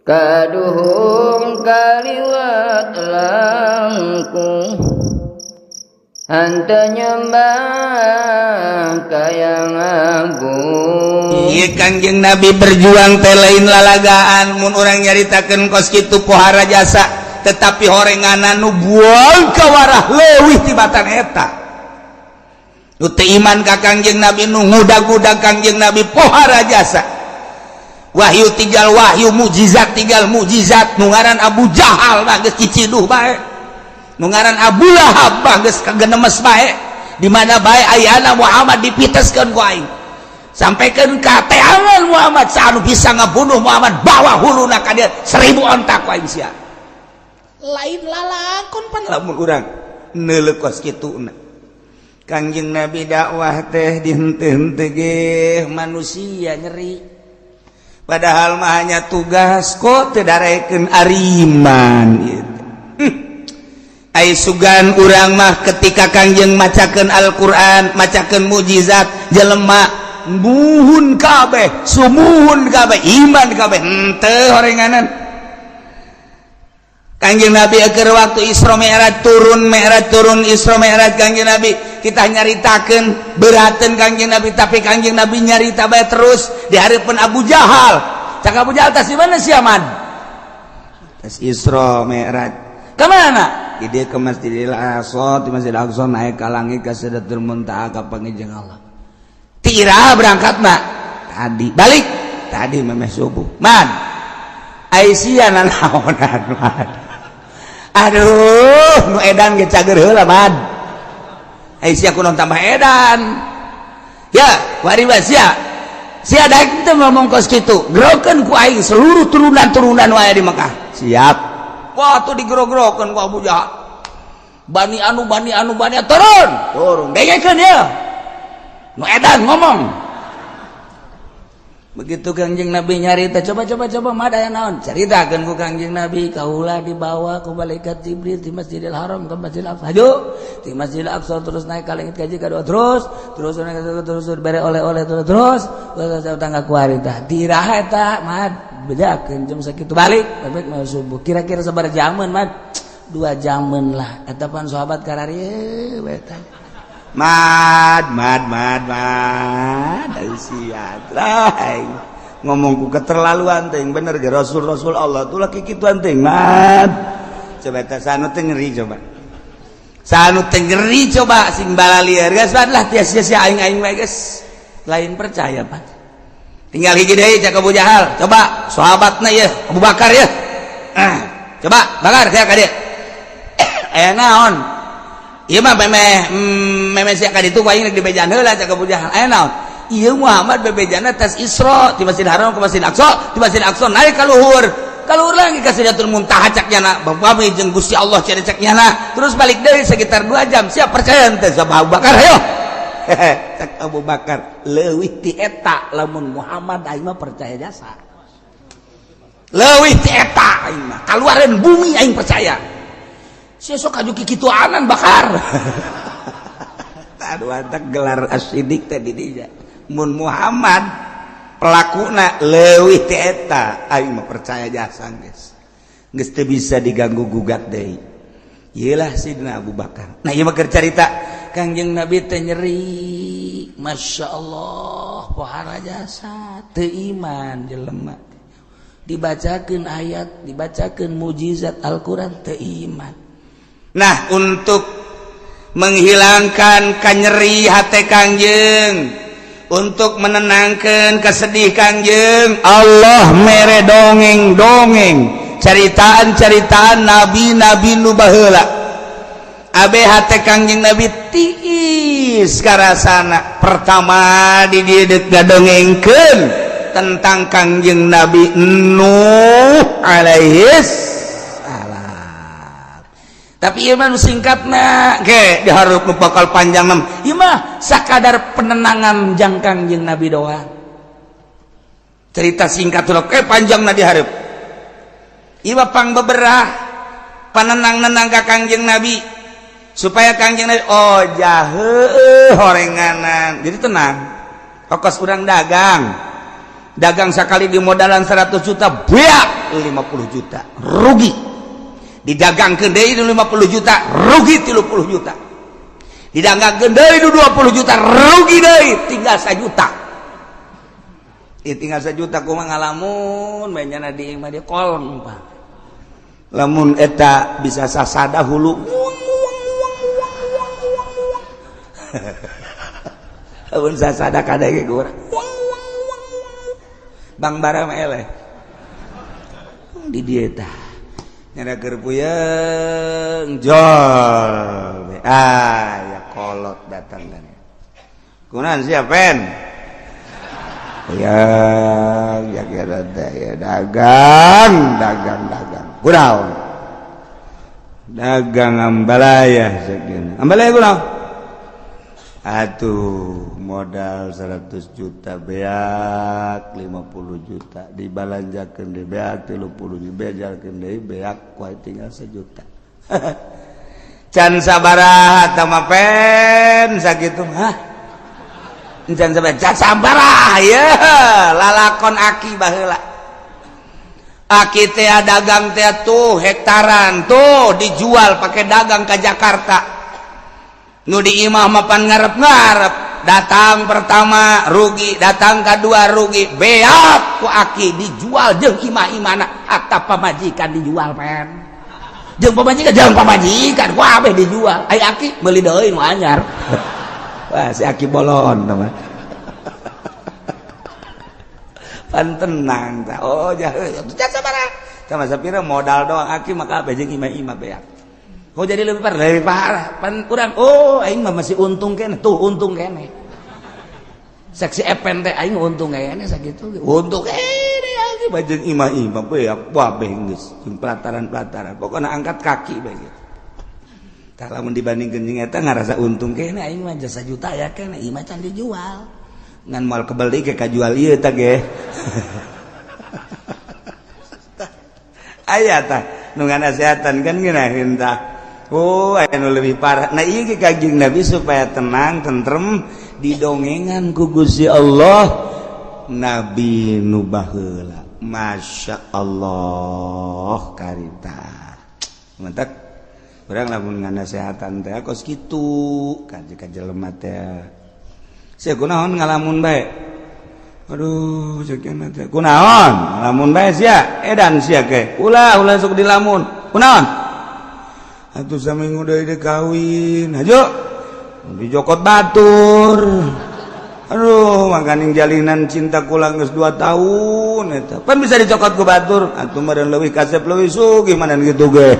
Kaduhung kaliwat langkung henteu nyembah ka Yang Agung. Iya, Kangjeng Nabi berjuang teh lain lalagaan. Mun urang nyaritakeun kos kitu pohara jasa, tetapi horenganan nu buang kawarah leuwih tibatan eta nu teu iman ka Kangjeng Nabi, nu ngudag-ngudag Kangjeng Nabi, pohara jasa. Wahyu tinggal wahyu, mukjizat tinggal mukjizat. Nu ngaran Abu Jahal mah geus ciciduh bae, nu ngaran Abu Lahab mah geus kagenemes bae. Di mana bae ayana Muhammad dipiteskeun ku aing, sampaikan ka teangan Muhammad. Anu bisa ngabunuh Muhammad, bawa huluna ka dia 1.000 onta ku aing sia. Lain lalakon pan lamun urang neuleuh kos kituna. Kangjeng Nabi dakwah teh dihenteu-henteu ge manusia nyeri, padahal mah hanya tugas kok teu darekeun ariman gitu. Ai sugan urang mah ketika Kangjeng macakeun Al-Qur'an, macakeun mukjizat, jelema muhun kabeh, sumuhun kabeh, iman kabeh. Henteu horenganan. Kangjeng Nabi keur waktu Isra Mi'raj turun, Mi'raj turun, Isra Mi'raj Kangjeng Nabi kita nyaritakeun beraten Kangjeng Nabi, tapi Kangjeng Nabi nyarita bae terus di hareupeun Abu Jahal. Cak Abu Jahal, "Tas di mana sia, Man?" "Tas Isra Mi'raj." "Ke mana?" "Di dieu, ke Masjidil Aqsa, di Masjidil Aqsa naik ka langit, ka Sidratul Muntaha, ka panggih Allah." "Ti iraha berangkatna?" "Tadi." "Balik?" "Tadi memeh subuh." "Man, ai sia nanaonan, Man?" "Aduh, nu edan ge cager heula, Man. Ai sia kunaon tambah edan ya? Wari sia sia daek teu ngomong kos kitu, gerokeun ku aing seluruh turunan-turunan wae di Mekah." "Siap." Wah, tuh digerok-gerokeun ku Abu Jahal. Bani anu, bani anu, bani anu, turun turun, dengekeun ya, nu edan ngomong. Begitu Kangjeng Nabi nyarita, "Coba, coba, coba, mah aya naon?" Caritakeun ku Kangjeng Nabi, "Kaula dibawa ku malaikat Jibril di Masjidil Haram ke Masjidil Aqsa. Hayu di Masjidil Aqsa, terus naik ka langit kaji kadua, terus terus naik, terus bere oleh-oleh, terus terus terus tangga kuari. Tah di iraha eta, Mad?" "Bejakeun jam sakitu, balik balik mau subuh." "Kira-kira sabaraha jaman, Mad?" "2 jaman lah." Eta pan sahabat kararieu bae. Mad, mad, mad, mad, sia ngomongku keterlaluan ting. Bener ge rasul rasul Allah tuh laki kituan ting, Mad. Coba teh sanu teh ngeri, coba sanu teh ngeri, coba sing balalieur geus lah tia sia aing aing mah geus lain percaya pan. Tinggal hiji deui, cak Abu Jahal, "Coba sahabatna ya, Abu Bakar ya. Ah, coba Bakar sia ka dieu, aya naon?" "Ieu mah memeh memeh sia ka ditu ku aing rek dibejaan heula." Cak Abu Jahal, "Aya naon?" "Ieu Muhammad bebejana tas Isra di Masjid Haram ke Masjid Aqsa, di Masjid Aqsa naik ka luhur, ka luhur lagi ka Sidratul Muntaha, cak nyana bami jeung Gusti Allah cenah cak nyana, terus balik deui sekitar 2 jam. Siap percaya henteu?" Sama Abu Bakar, "Ayo." Cak Abu Bakar, "Leuwih ti eta lamun Muhammad, aing mah percaya jasa. Leuwih ti eta aing mah kaluareun bumi aing percaya. Sia sok aju kikituanan, Bakar." Aduh, antak gelar as-Siddiq teh di dinya. Mun Muhammad pelakuna leuwih ti eta, aing mah percaya jasa geus. Geus teu bisa diganggu gugat deui. Iyalah Sidina Abu Bakar. Nah, ieu mah keur carita Kangjeng Nabi teh nyeri, Masya Allah, pohara jasa, teu iman jelema. Dibacakeun ayat, dibacakeun mujizat Al-Qur'an, teu iman. Nah, untuk menghilangkan kanyeri hati Kangjeng, untuk menenangkan kesedih Kangjeng, Allah mere dongeng-dongeng, ceritaan-ceritaan nabi-nabi nu baheula. Abe hate Kangjeng Nabi tiis karasana. Pertama di dieu dongengkeun tentang Kangjeng Nabi Nuh alaihis salam. Tapi ieu mah nu singkatna ge, dihareup nu bakal panjang mah. Ieu mah sakadar penenangan jang Kangjeng Nabi doang. Cerita singkat tuh kayak panjang na dihareup. Ieu mah pang beberah panenang-nenang ka Kangjeng Nabi supaya Kangjeng Nabi, oh jahe horenganan, jadi tenang. Kos urang dagang. Dagang sakali di modalan 100 juta beak 50 juta rugi. Didagangkeun deui 50 juta rugi 30 juta. Didagangkeun deui 20 juta rugi deui tinggal 1 juta. Tinggal 1 juta kumaha ngalamun bae nyana di imah dia kolong Pak. Lamun eta bisa sasada hulu. Lamun sasada kadege urang. Bang bara mah eleh. Di dieu tah. Nyana keur puyeng jol. Ah ya kolot datang kan. Kunaon sia pen? Puyeng ya kira teh ya dagang dagang dagang. Kunaon? Dagang ambalaya sakieu. Ambalaya kunaon? Atuh modal 100 juta beak 50 juta dibalanjakeun deui beak 30 dibejalkeun deui beak kuai tinggal 1 juta. Can sabaraha tah mah pen sakitu hah. Can sabaraha can sabaraha ye lalakon aki baheula. Aki teh dagang teh tuh hektaran tuh dijual pakai dagang ke Jakarta. Nu di imah mapan ngarep-ngarep datang pertama rugi, datang kedua rugi, beak ku aki dijual jeung imah-imahna hatta pamajikan dijual pen. Jeung pamajikan ku abeh dijual. Ai aki meuli deui nu anyar. Wah si aki bolon mah. Pan tenang tah. Oh jahe jasa sabaraha. Sama sapira modal doang aki maka abeh jeung imah-imah beak. Oh jadi lebih parah pan kurang. Oh aing mah masih untung kene tuh untung kene. Saksi epen teh aing untung kene sakitu. Untung kene aki bajeng imah-imah beak kabeh geus jeung pelataran-pelataran. Pokona angkat kaki bae gitu. Tah lamun dibandingkeun jeung eta ngarasa untung kene aing mah jasa juta ya kene imah can dijual. Ngan moal kebeli ke kajual ieu tah ge. Aya tah nu nganasehatan kan ngeunaheun tah. Oh, aya nu lebih parah. Nah, ieu ge Kanjeng Nabi supaya tenang, tentrem didongengan ku Gusti Allah Nabi nu baheula. Masya Allah karita. Mantak urang lamun nganasehatan teh kos kitu ka jelema teh. Sia kunaon ngalamun bae? Aduh, ceuk teh. Kunaon? Ngalamun bae sia? Edan sia ke. Ulah ulah sok dilamun. Kunaon? Atuh saminggu deui deui kawin. Hajo. Dijokot batur. Aduh, makaning jalinan cinta kula geus 2 tahun eta. Pan bisa dicokot ku batur. Atuh meureun leuwih kasep leuwih sugih manan kitu ge.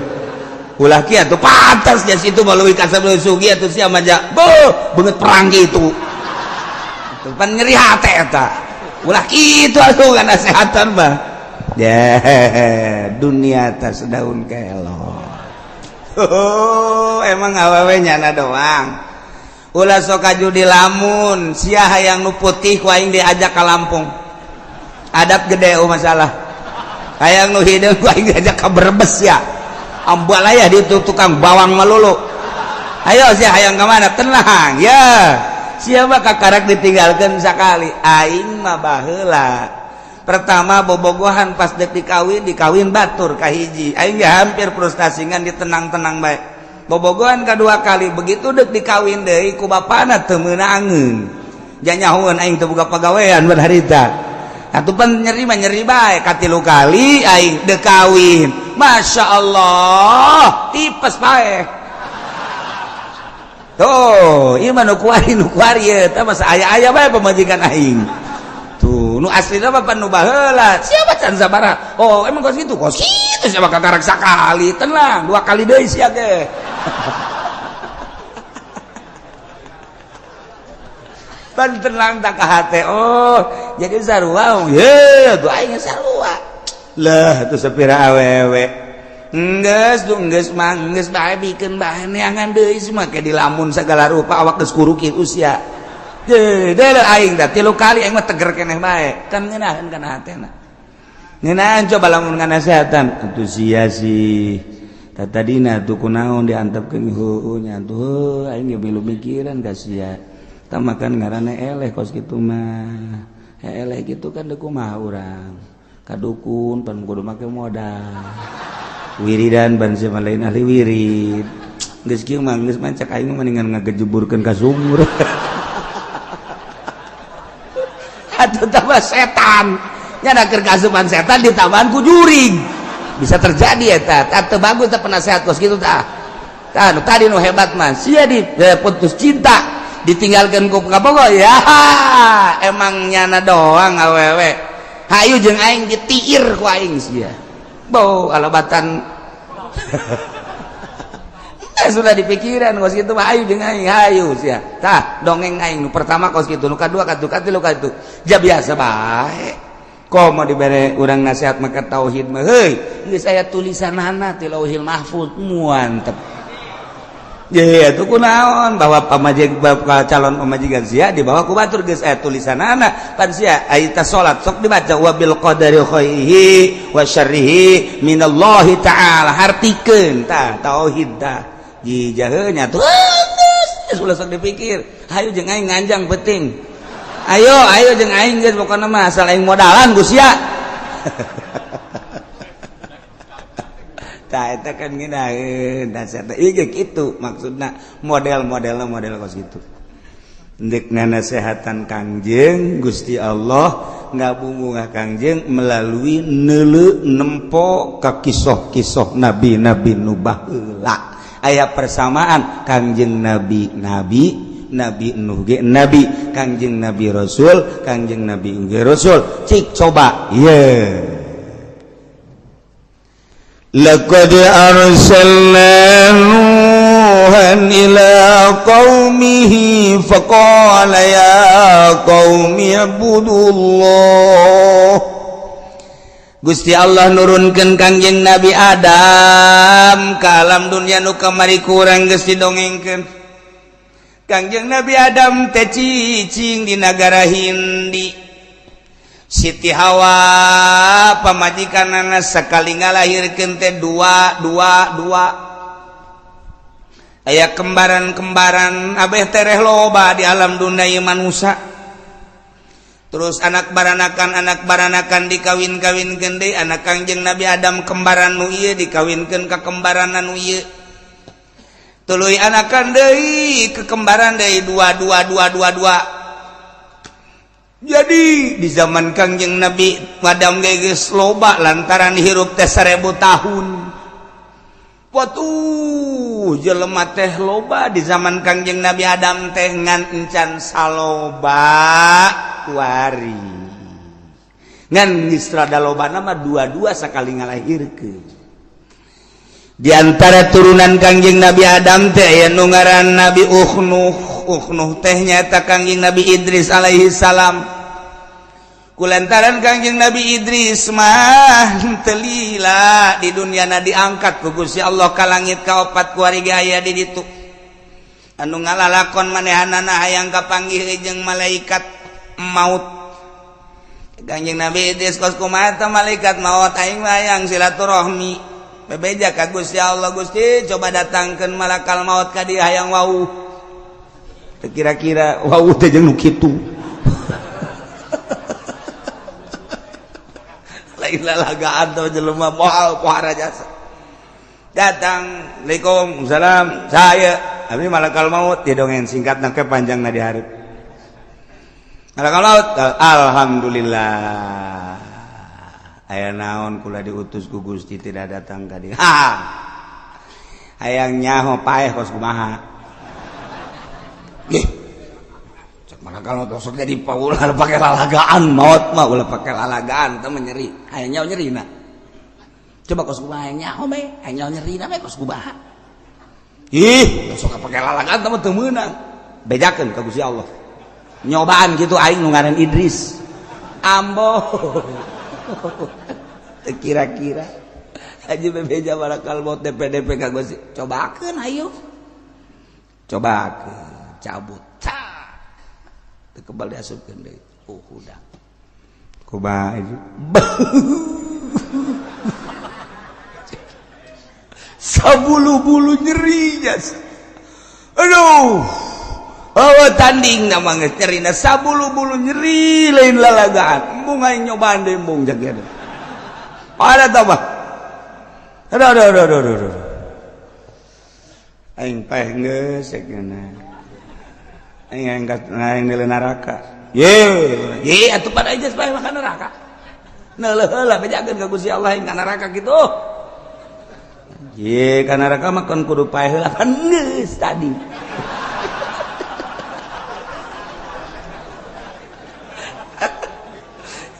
Ulah kieu atuh pantas nya situ mah leuwih kasep leuwih sugih atuh sia mah ja. Beuh, beungeut perang kitu. Atuh pan nyeri hate eta. Ulah kitu atuh ngasehatan mah. Yeh, dunia tas daun kelor. Oh, emang awewe nyana doang. Ulah sok kaju di lamun, sia hayang nu putih ku aing diajak ka Lampung. Adab gede oh masalah. Hayang nu hideung ku aing diajak ka Brebes ya. Ambalaya di tukang bawang melulu. Ayo sia hayang ka mana? Tenang ya. Sia mah kakarak ditinggalkeun sakali. Aing mah baheula. Pertama bobogohan pas dek dikawin, dikawin batur kahiji. Aing ge hampir frustasi ngan ditenang-tenang bae. Bobogohan kedua kali begitu dek dikawin deui ku bapana teu meunangeun. Janyahoeun aing teu boga pagawean bar harita. Atuh pan nyeri mah nyeri bae katilu kali aing dek kawin. Masya Allah, tipes bae. Tuh, ieu mah nu kuari ieu teh masa aya-aya bae pamajikan aing. Tuh, nu aslina mah pan nu baheula. Siapa can sabaraha? Oh, emang kos kitu? Kos kitu siapa kakarak sakali. Tenang, 2 kali deui sia ge. Pan tenang tak ka hate. Oh, jadi sarua. Ye, tuh aing sarua. Lah, tuh sapira awewe. Enggeus, tuh enggeus mah enggeus bae bikeun bae neangan deui semua ke dilamun sagala rupa awak geus kuruki usia. Deh, aing dah 3 kali aing mah teger keneh bae. Kan ngeunaheun kana hatena. Ngeunaheun coba lamun nganasehatan. Atuh sia sih. Tadina tuh kunaon diantepkeun heueuh nya tuh aing ge milu mikiran ka sia. Tah makan ngaranna eleh kos kitu mah. Eleh gitu kan deuk kumaha urang. Ka dukun pan kudu make modal. Wiridan ban sia lain ahli wirid. Geus kieu mah geus mah cek aing mendingan ngagejeburkeun ka sumur. Atuh tambah setan. Nya da keur kasupan setan ditambahan ku jurig. Bisa terjadi eta. Teu bagus teh penasehat kos kitu tah. Tah nu tadi nu hebat mah sia di putus cinta ditinggalkeun ku kabogoh ya emang nyana doang awewe. Hayu jeung aing ditiir ku aing sia. Bau alabatan. Sudah dipikiran kos kitu mah hayu jeung aing hayu sia. Tah dongeng aing nu pertama kos kitu, nu kadua katu katilu katu. Ja biasa bae. Komo dibere urang nasihat maka tauhid mah heuy geus aya tulisanana ti Lauhil Mahfuz muantep. Ye atuh kunaon bahwa pamajig calon pamajikan sia dibawa ku batur geus aya tulisanana pan sia aya ta salat sok dibaca wabil qadari khairihi wa syarrihi minallahi ta'ala hartikeun tah tauhid tah jijaheuh nya tuh geus ulah sok dipikir hayu jeung aing nganjang penting ayo ayo jeung aing geus pokona mah asal aing modalan ku sia. Tah eta kan ngeunaheun nasihat ieu ge kitu maksudna model-modelna model kos kitu. Ndek nganasehatan Kangjeng Gusti Allah ngabungungah Kangjeng melalui neuleu nempo ka kisoh-kisoh nabi-nabi nu baheula. Aya persamaan Kangjeng Nabi nabi, Nabi Nuh ge nabi, Kangjeng Nabi Rasul, Kangjeng Nabi ge Rasul. Cik coba ye. Laqad arsalna Nuhan ila qaumihi faqala ya qaumi ibudullah. Gusti Allah nurunkeun Kangjeng Nabi Adam ka alam dunya nu kamari kurang geus didongengkeun. Kangjeng Nabi Adam teh cicing di nagara Hindi. Siti Hawa pamajikanana sakali ngalahirkeun teh 2 2 2. Aya kembaran-kembaran abeh tereh loba di alam dunia ieu manusa. Terus anak baranakan dikawin-kawinkeun deui anak Kangjeng Nabi Adam kembaran nu ieu dikawinkeun ka kembaran nu ieu. Tuluy anakan deui ke kembaran deui 2 2 2 2 2. Jadi di zaman Kangjeng Nabi Adam geus loba lantaran hirup teh 1000 tahun. Watuh jelema teh loba di zaman Kangjeng Nabi Adam teh ngan encan saloba kuari. Ngan geus rada lobana mah dua-dua sakali ngalahirkeun. Di antara turunan Kangjeng Nabi Adam teh aya nu ngaran Nabi Ukhnuh. Ukhnuh teh nyaeta Kangjeng Nabi Idris alaihi salam. Kulantaran Kangjeng Nabi Idris mah teu lila di dunyana diangkat ku Gusti Allah ka langit kaopat kuari ge aya di ditu. Anu ngalalakon manehanana hayang kapanggih jeung malaikat maut. Kangjeng Nabi Idris kos kumaha teh malaikat maut aing mah hayang silaturahmi. Bebeja ka Gusti Allah, Gusti coba datangkeun malakal maut ka dieu hayang wau. Kira-kira wau teh jeung nu kitu. Lain lalagaan teh jelema moal pohara jasa. Datang, Assalamualaikum, salam, saya abdi malakal maut dia dongeng singkat nangke panjangna di hareup. Malakal maut, alhamdulillah. Aya naon kula diutus ku Gusti tidak datang ka dieu. Hayang nyaho paeh kos kumaha. Ih. Cek malakal maut sok jadi paulah pake lalagaan maut mah ulah pake lalagaan teh nyeri. Hayang nyaho nyerina. Coba kos kumaha hayang nyaho bae, hayang nyaho nyerina bae kos kumaha. Ih, sok pake lalagaan teh mah teu meunang. Bejakeun ka Gusti Allah. Nyobaan kitu aing nu ngaran Idris. Ambo. Kira-kira aja bebeja malakal maut DPDP ka Gusti. Cobakeun ayo. Cobakeun, cabut. Teu kebal diasupkeun deui. Oh, udah. Kumaha itu? Sabulu-bulu nyeri jas. Aduh. Oh tanding nama geus nyerina sabulu-bulu nyeri lain lalagaan. Embung aing nyobaan deui embung cek ieu. Ada tambah. Aduh aduh aduh aduh aduh. Aing paeh geus cek aing aing neuleuh neraka. Ye, ye atuh pada aja paeh mah ka neraka. Neuleuh heula bejakeun ka Gusti Allah aing ka neraka kitu. Ye, ka neraka mah kan kudu paeh heula kan geus tadi.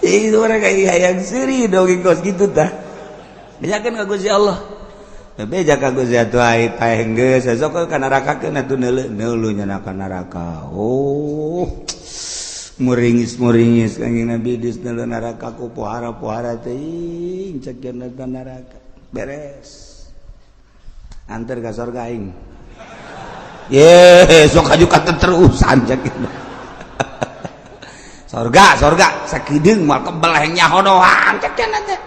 Itu mereka hayang seri dongeng kos gitu tah. Bejakeun ka Gusti Allah. Beja ka Gusti atuh ai paeh geus sok ka neraka keun atuh neuleuh neuleuh nya ka neraka. Oh. Muringis-muringis Kangjeng Nabi Idris neuleuh neraka ku pohara-pohara teuing cek cenah neraka. Beres. Anter ka sorga aing. Ye, sok aju katerusan cek. Sorga, sorga, sakedeung moal kebel hayang nyaho doang cek cenah teh.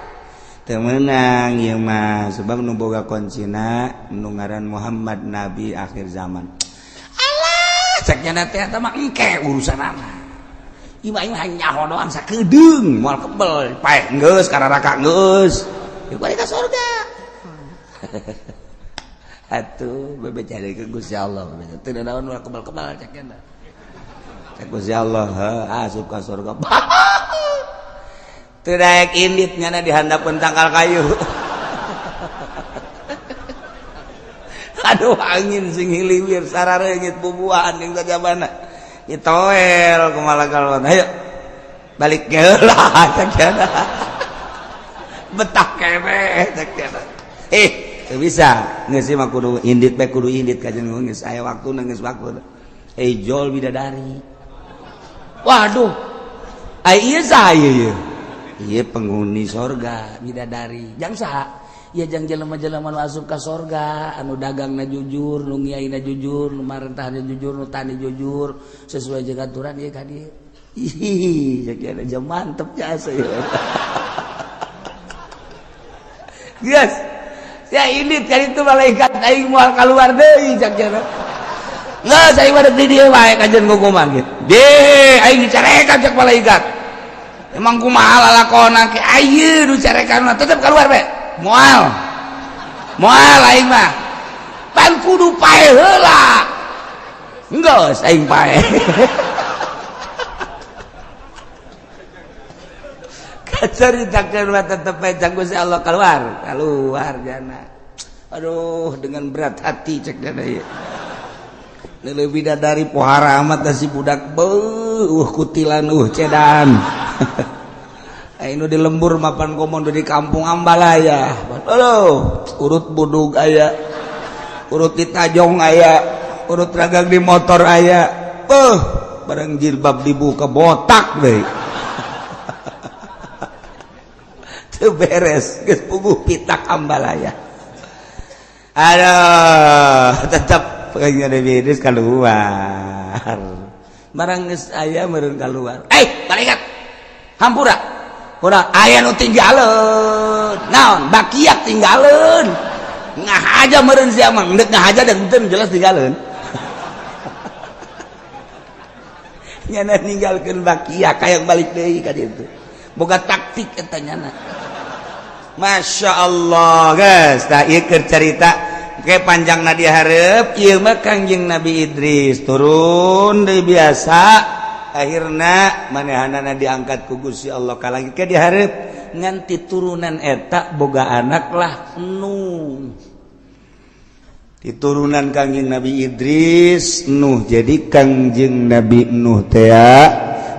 Teu meunang ieu mah sebab nu boga kuncina nu ngaran Muhammad nabi akhir zaman. Alah, cek cenah teh eta mah engke urusanana. Ieu mah hayang nyaho doang sakedeung moal kebel paeh geus ka neraka geus. Ieu balik ka sorga. Atuh bebe cari ke Gusti Allah bebe. Teu naon moal kebel-kebel cek cenah. Gusti Allah asup ka surga. Teu daek indit nyana di handapeun tangkal kayu. Aduh angin sing hiliwir sarareungit bubuahan jeung sajabana. Ditoel kumaha kalon. Ayo balik geula cek cenah. Betah keneh cek cenah. Teu bisa. Geus mah kudu indit bae kudu indit ka jeung geus aya waktuna geus waktu. Jol bidadari. Waduh, ai ieu saha ieu? Ieu penghuni sorga bidadari. Jang saha? Ieu jang jelema-jelema nu asup ka sorga, anu dagangna jujur, nu ngiaina jujur, nu marentahna jujur, nu tani jujur, sesuai jeung aturan ieu ka dieu. Ih, cek aja mantep jasa ieu. Geus. Ya ini kan itu malaikat aing moal kaluar deui cek cenah. Nggak, saya mah di dieu wae kajian kumaha gitu. Deh, aing dicarekan cek malaikat. Emang kumaha lalakona ke ayeuna nu carekan mah tetep keluar bae. Moal. Moal aing mah. Pan kudu paeh heula. Geus aing paeh. Kacaritakeun mah tetep bae cek Gusti Allah keluar. Keluar jana. Aduh, dengan berat hati cek dana ieu. Lebih dari pohara amat si budak beuh kutilan cedan. Ayo di lembur mapan komodo di kampung Ambalaya. Aduh, urut budug aya, urut di tajong aya, urut ragang di motor aya. Beuh, bareng jilbab dibuka botak deui. Teu beres geus puguh pitak Ambalaya. Aduh, tetep pokoknya Nabi Idris keluar. Barang geus aya meureun keluar. Malaikat. Hampura. Kurang aya nu tinggaleun. Naon? Bakiak tinggaleun. Ngahaja meureun sia mah, endek ngahaja da henteu jelas tinggaleun. Nyana ninggalkeun bakiak hayang balik deui ka ditu. Boga taktik eta nyana. Masya Allah, guys. Tah ieu keur carita oke panjang na dihareup ieu mah Kangjeng Nabi Idris turun deui biasa akhirna manehanana diangkat ku Gusti Allah ka langit ke dihareup nganti turunan eta boga anak lah Nuh. Diturunan Kangjeng Nabi Idris Nuh. Jadi Kangjeng Nabi Nuh teh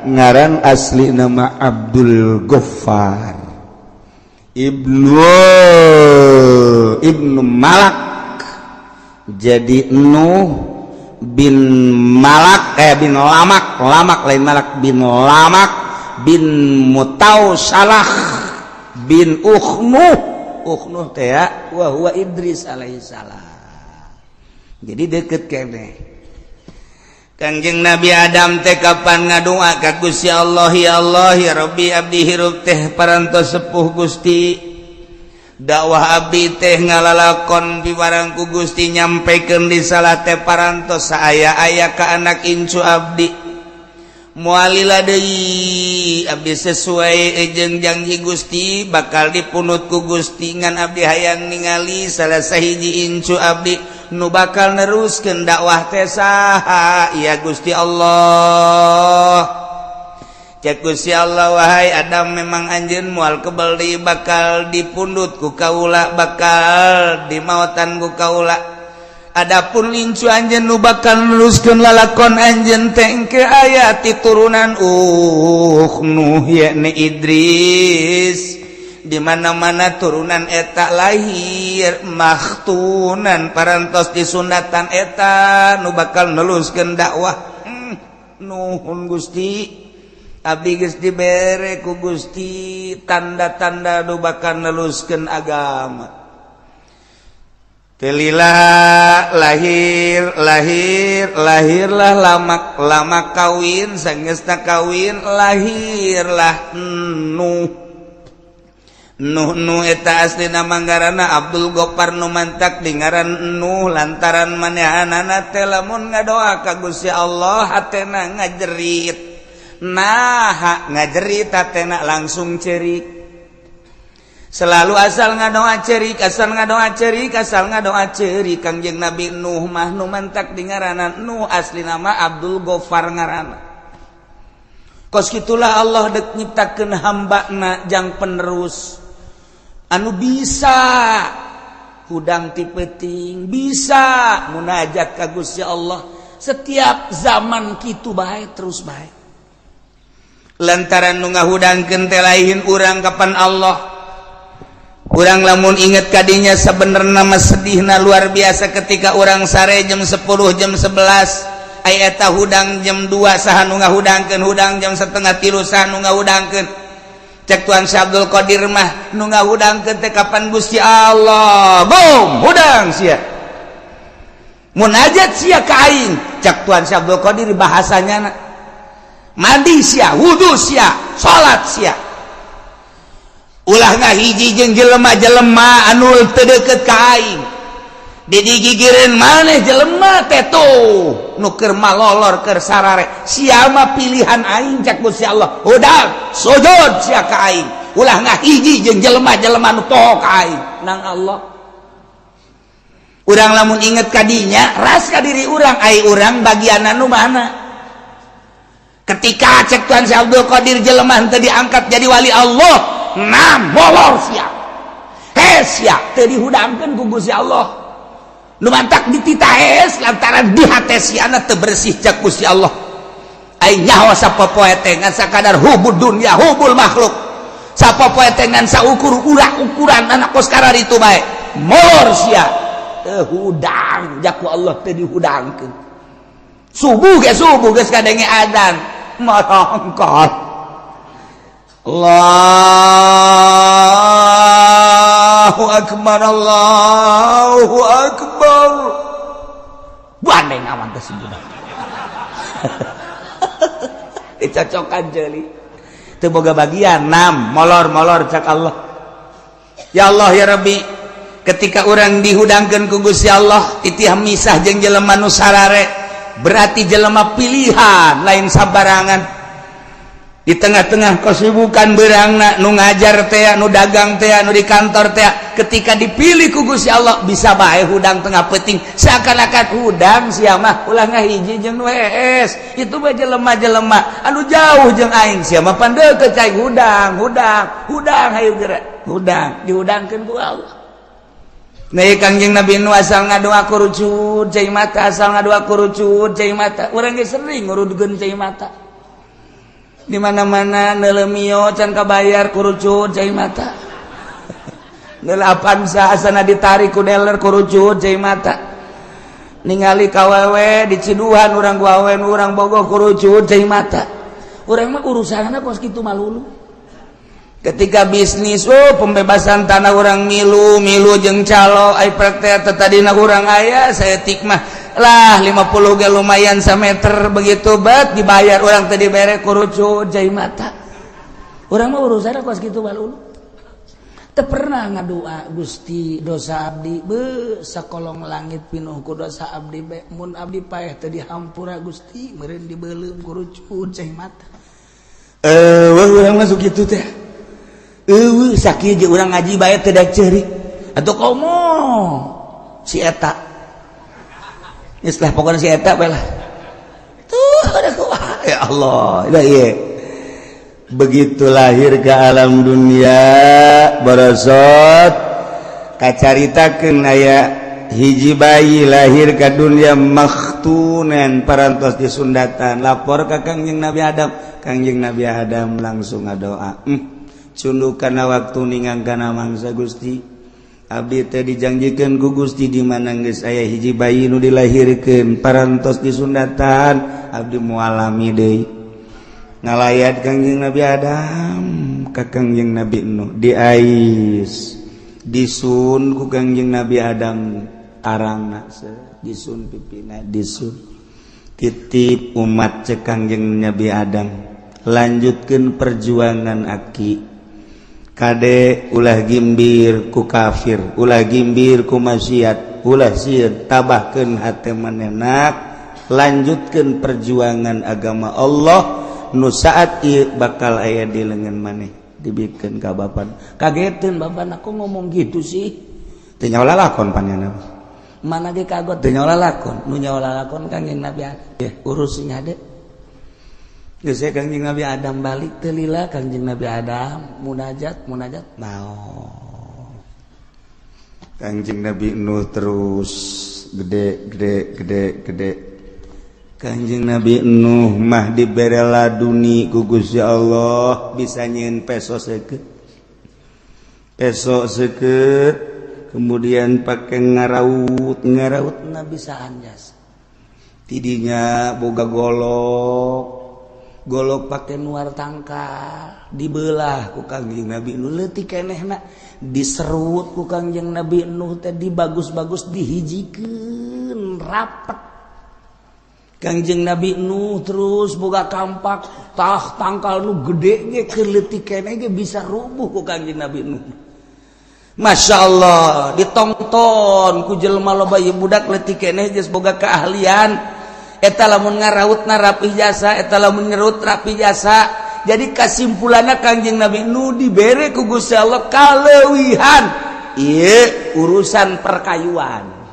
ngaran asli nama Abdul Ghaffar Ibnu Malak. Jadi Nuh bin Malak bin Lamak, Lamak lain Malak, bin Lamak bin Mutausalah bin Ukhnuh. Ukhnuh teh wa huwa Idris alaihi salam. Jadi deket keneh. Kangjeng Nabi Adam teh kapan ngadua ka Gusti Allah, ya Allah ya Rabbi abdi hirup teh parantos sepuh Gusti. Dakwah abdi teh ngalalakon piwarang ku Gusti, nyampekeun risalah teh parantos saaya-aya ka anak incu abdi. Moal lila deui, abdi sesuai jeung janji Gusti bakal dipundut ku Gusti, ngan abdi hayang ningali salah sahiji incu abdi nu bakal neruskeun dakwah teh saha ya, Gusti Allah? Cek Gusti Allah, "Wahai Adam, memang anjeun moal kebel deui bakal dipundut ku kaula, bakal dimautan ku kaula. Adapun incu anjeun nu bakal neruskeun lalakon anjeun teh engke aya ti turunan Nuh, yakni Idris. Di mana-mana turunan eta lahir makhtunan, parantos disunatan, eta nu bakal neruskeun dakwah." Nuhun Gusti, abdi geus dibere ku Gusti tanda-tanda nu bakal neruskeun agama. Teu lila lahir lahir lahirlah Lamak. Lamak kawin, sangesna kawin lahirlah Nuh. Nuh nu eta asli nama ngaranna Abdul Gopar, nu mantak di ngaran Nuh lantaran manehanana teh lamun ngadoa ka Gusti Allah hatena ngajerit. Nah, ngajerit hatena langsung cerik selalu, asal ngadoa cerik, asal ngadoa cerik, asal ngadoa cerik. Kangjeng Nabi Nuh mah nu mantak di ngaranan Nuh, asli nama Abdul Gofar ngaranna. Kos gitulah Allah dek nyiptakeun hambana jang penerus anu bisa hudang ti peuting, bisa munajat ka Gusti Allah setiap zaman, kitu bae terus bae, lantaran nu ngahudangkeun teh lain urang, kapan Allah. Urang lamun inget kadinya sebenarnya mah sedihna luar biasa ketika urang sare jam 10, jam 11, aya eta hudang jam 2, saha nu ngahudangkeun? Hudang jam 2.30, saha nu ngahudangkeun? Cek Tuan Syekh Abdul Qadir mah nu ngahudangkeun teh kapan Gusti Allah. Bom hudang sia, munajat sia ka aing, cek Tuan Syekh Abdul Qadir bahasanya. Mandi sia, wudu sia, salat sia, ulah ngahiji jeung jelema-jelema anu teu deukeut ka aing. Digigireun maneh jelema teh tuh nu keur malolor, keur sarare, sia mah pilihan aing, cek Gusti Allah. Hudang sujud sia ka aing, ulah ngahiji jeung jelema-jelema nu poho ka aing nang Allah. Urang lamun inget kadinya ras ka diri urang, ai urang bagian anu mana? Ketika cek Tuan Syekh Abdul Qadir jelema teu diangkat jadi wali Allah, nam molor sia, hes sia, teu dihudangkeun ku Gusti Allah. Nu mantak dititah hes lantaran di hate siana teu bersih, cek Gusti Allah. Aing nyaho sapopoe teh ngan sakadar hubud dunya, hubul makhluk, sapopoe teh ngan saukur urak ukuran anak kos itu bae. Molor sia, teu hudang jaku Allah, teu dihudangkeun. Subuh ge subuh geus kadenge adzan marongkot, Allahu akbar, Allahu akbar, bandeng awan teh si budak dicocokan jeli teu boga bagian. Nam molor molor, cak Allah. Ya Allah ya Rabbi, ketika orang dihudangkeun ku Gusti Allah titih misah jeung jelema nu sarare, berarti jelema pilihan, lain sabarangan. Di tengah-tengah kesibukan berangna, nu ngajar teh, nu dagang teh, nu di kantor teh, ketika dipilih ku Gusti Allah bisa bae hudang tengah peuting, seakan-akan hudang sia mah, ulah ngahiji jeung nu hees, itu mah jelema-jelema anu jauh jeung aing, sia mah pan deukeut cai, hudang hudang hudang, hayu geura hudang, dihudangkeun ku Allah. Nah, Kangjeng Nabi nu asal ngadoa kurucut cai mata, asal ngadoa kurucut cai mata. Urang ge sering ngurudkeun cai mata. Di mana-mana neuleuh mio can kabayar kurucut cai mata. Neuleuh Avanza asana ditarik ku dealer kurucut cai mata. Ningali kawewe diciduhan urang ku awewe urang bogoh kurucut cai mata. Urang mah urusanna kos kitu malulu. Ketika bisnis, oh, pembebasan tanah urang milu milu jeung calo, ai praktek tadina urang aya saya mah lah 50 ge lumayan sameter, begitu bet dibayar urang teh dibere kurucut cai mata. Urang mah urusanna kos kitu malulu. Teu pernah ngadua, "Gusti, dosa abdi be sakolong langit pinuh ku dosa abdi be, mun abdi paeh teu dihampura Gusti, meureun dibeuleum ku rucun cai mata." Eueuh, urang masuk kitu teh. Eueuh, sakieu jeung urang ngaji bae teu daek ceurik. Atuh komo si eta. Geus lah, pokona si eta bae lah. Tuh ada kumaha, ya Allah. Dah ieu. Begitu lahir ke alam dunia, borosot kacaritakeun aya hiji bayi lahir ke dunia makhtunan, parantos disundatan. Lapor ka Kangjeng Nabi Adam. Kangjeng Nabi Adam langsung ngadoa, cunduk kana waktu ningang kana mangsa. "Gusti, abdi teh dijanjikeun ku Gusti di mana geus aya hiji bayi nu dilahirkeun parantos disundatan, abdi moal lami deui." Ngalayat Kangjeng Nabi Adam ka Kangjeng Nabi Nuh, diais, disun ku Kangjeng Nabi Adam arangna, disun pipina, disun. "Titip umat," cek Kangjeng Nabi Adam, "lanjutkan perjuangan aki. Kade, ulah gimbir ku kafir, ulah gimbir ku maksiat, ulah sieun, tabahkeun hate manehna, lanjutkan perjuangan agama Allah nu saat ieu bakal aya di lengan maneh." Dibikeun ka bapak. Kageteun bapak, "Aku ngomong gitu sih?" Teu nyaho lalakon panjana mana ge kagot, teu nyaho lalakon. Nu nyaho lalakon Kangjeng Nabi Adam. Ya, urus sing hade. Geus, Kangjeng Nabi Adam balik. Teu lila Kangjeng Nabi Adam munajat, munajat, maot. Kangjeng Nabi Nuh terus gede, gede, gede, gede. Kanjeng Nabi Nuh mah dibere laduni ku Gusti Allah, bisa nyieun peso seukeut, peso seukeut, kemudian pakai ngaraut, ngaraut na bisaan jasa. Tidinya boga golok, golok pakai nuar tangkal, dibelah ku Kangjeng Nabi Nuh leutik kenehna, diserut ku Kangjeng Nabi Nuh teh, dibagus-bagus, dihijikeun rapet. Kangjeng Nabi Nuh terus boga kampak, tah tangkal nu gede ge, keur leutik keneh ge bisa rubuh ku Kangjeng Nabi Nuh. Masya Allah, ditonton ku jelema loba. Ieu budak leutik keneh geus boga keahlian eta, lamun ngarautna rapih jasa, eta lamun ngerut rapih jasa. Jadi kesimpulanna, Kangjeng Nabi Nuh dibere ku Gusti Allah kaleuwihan ieu urusan perkayuan.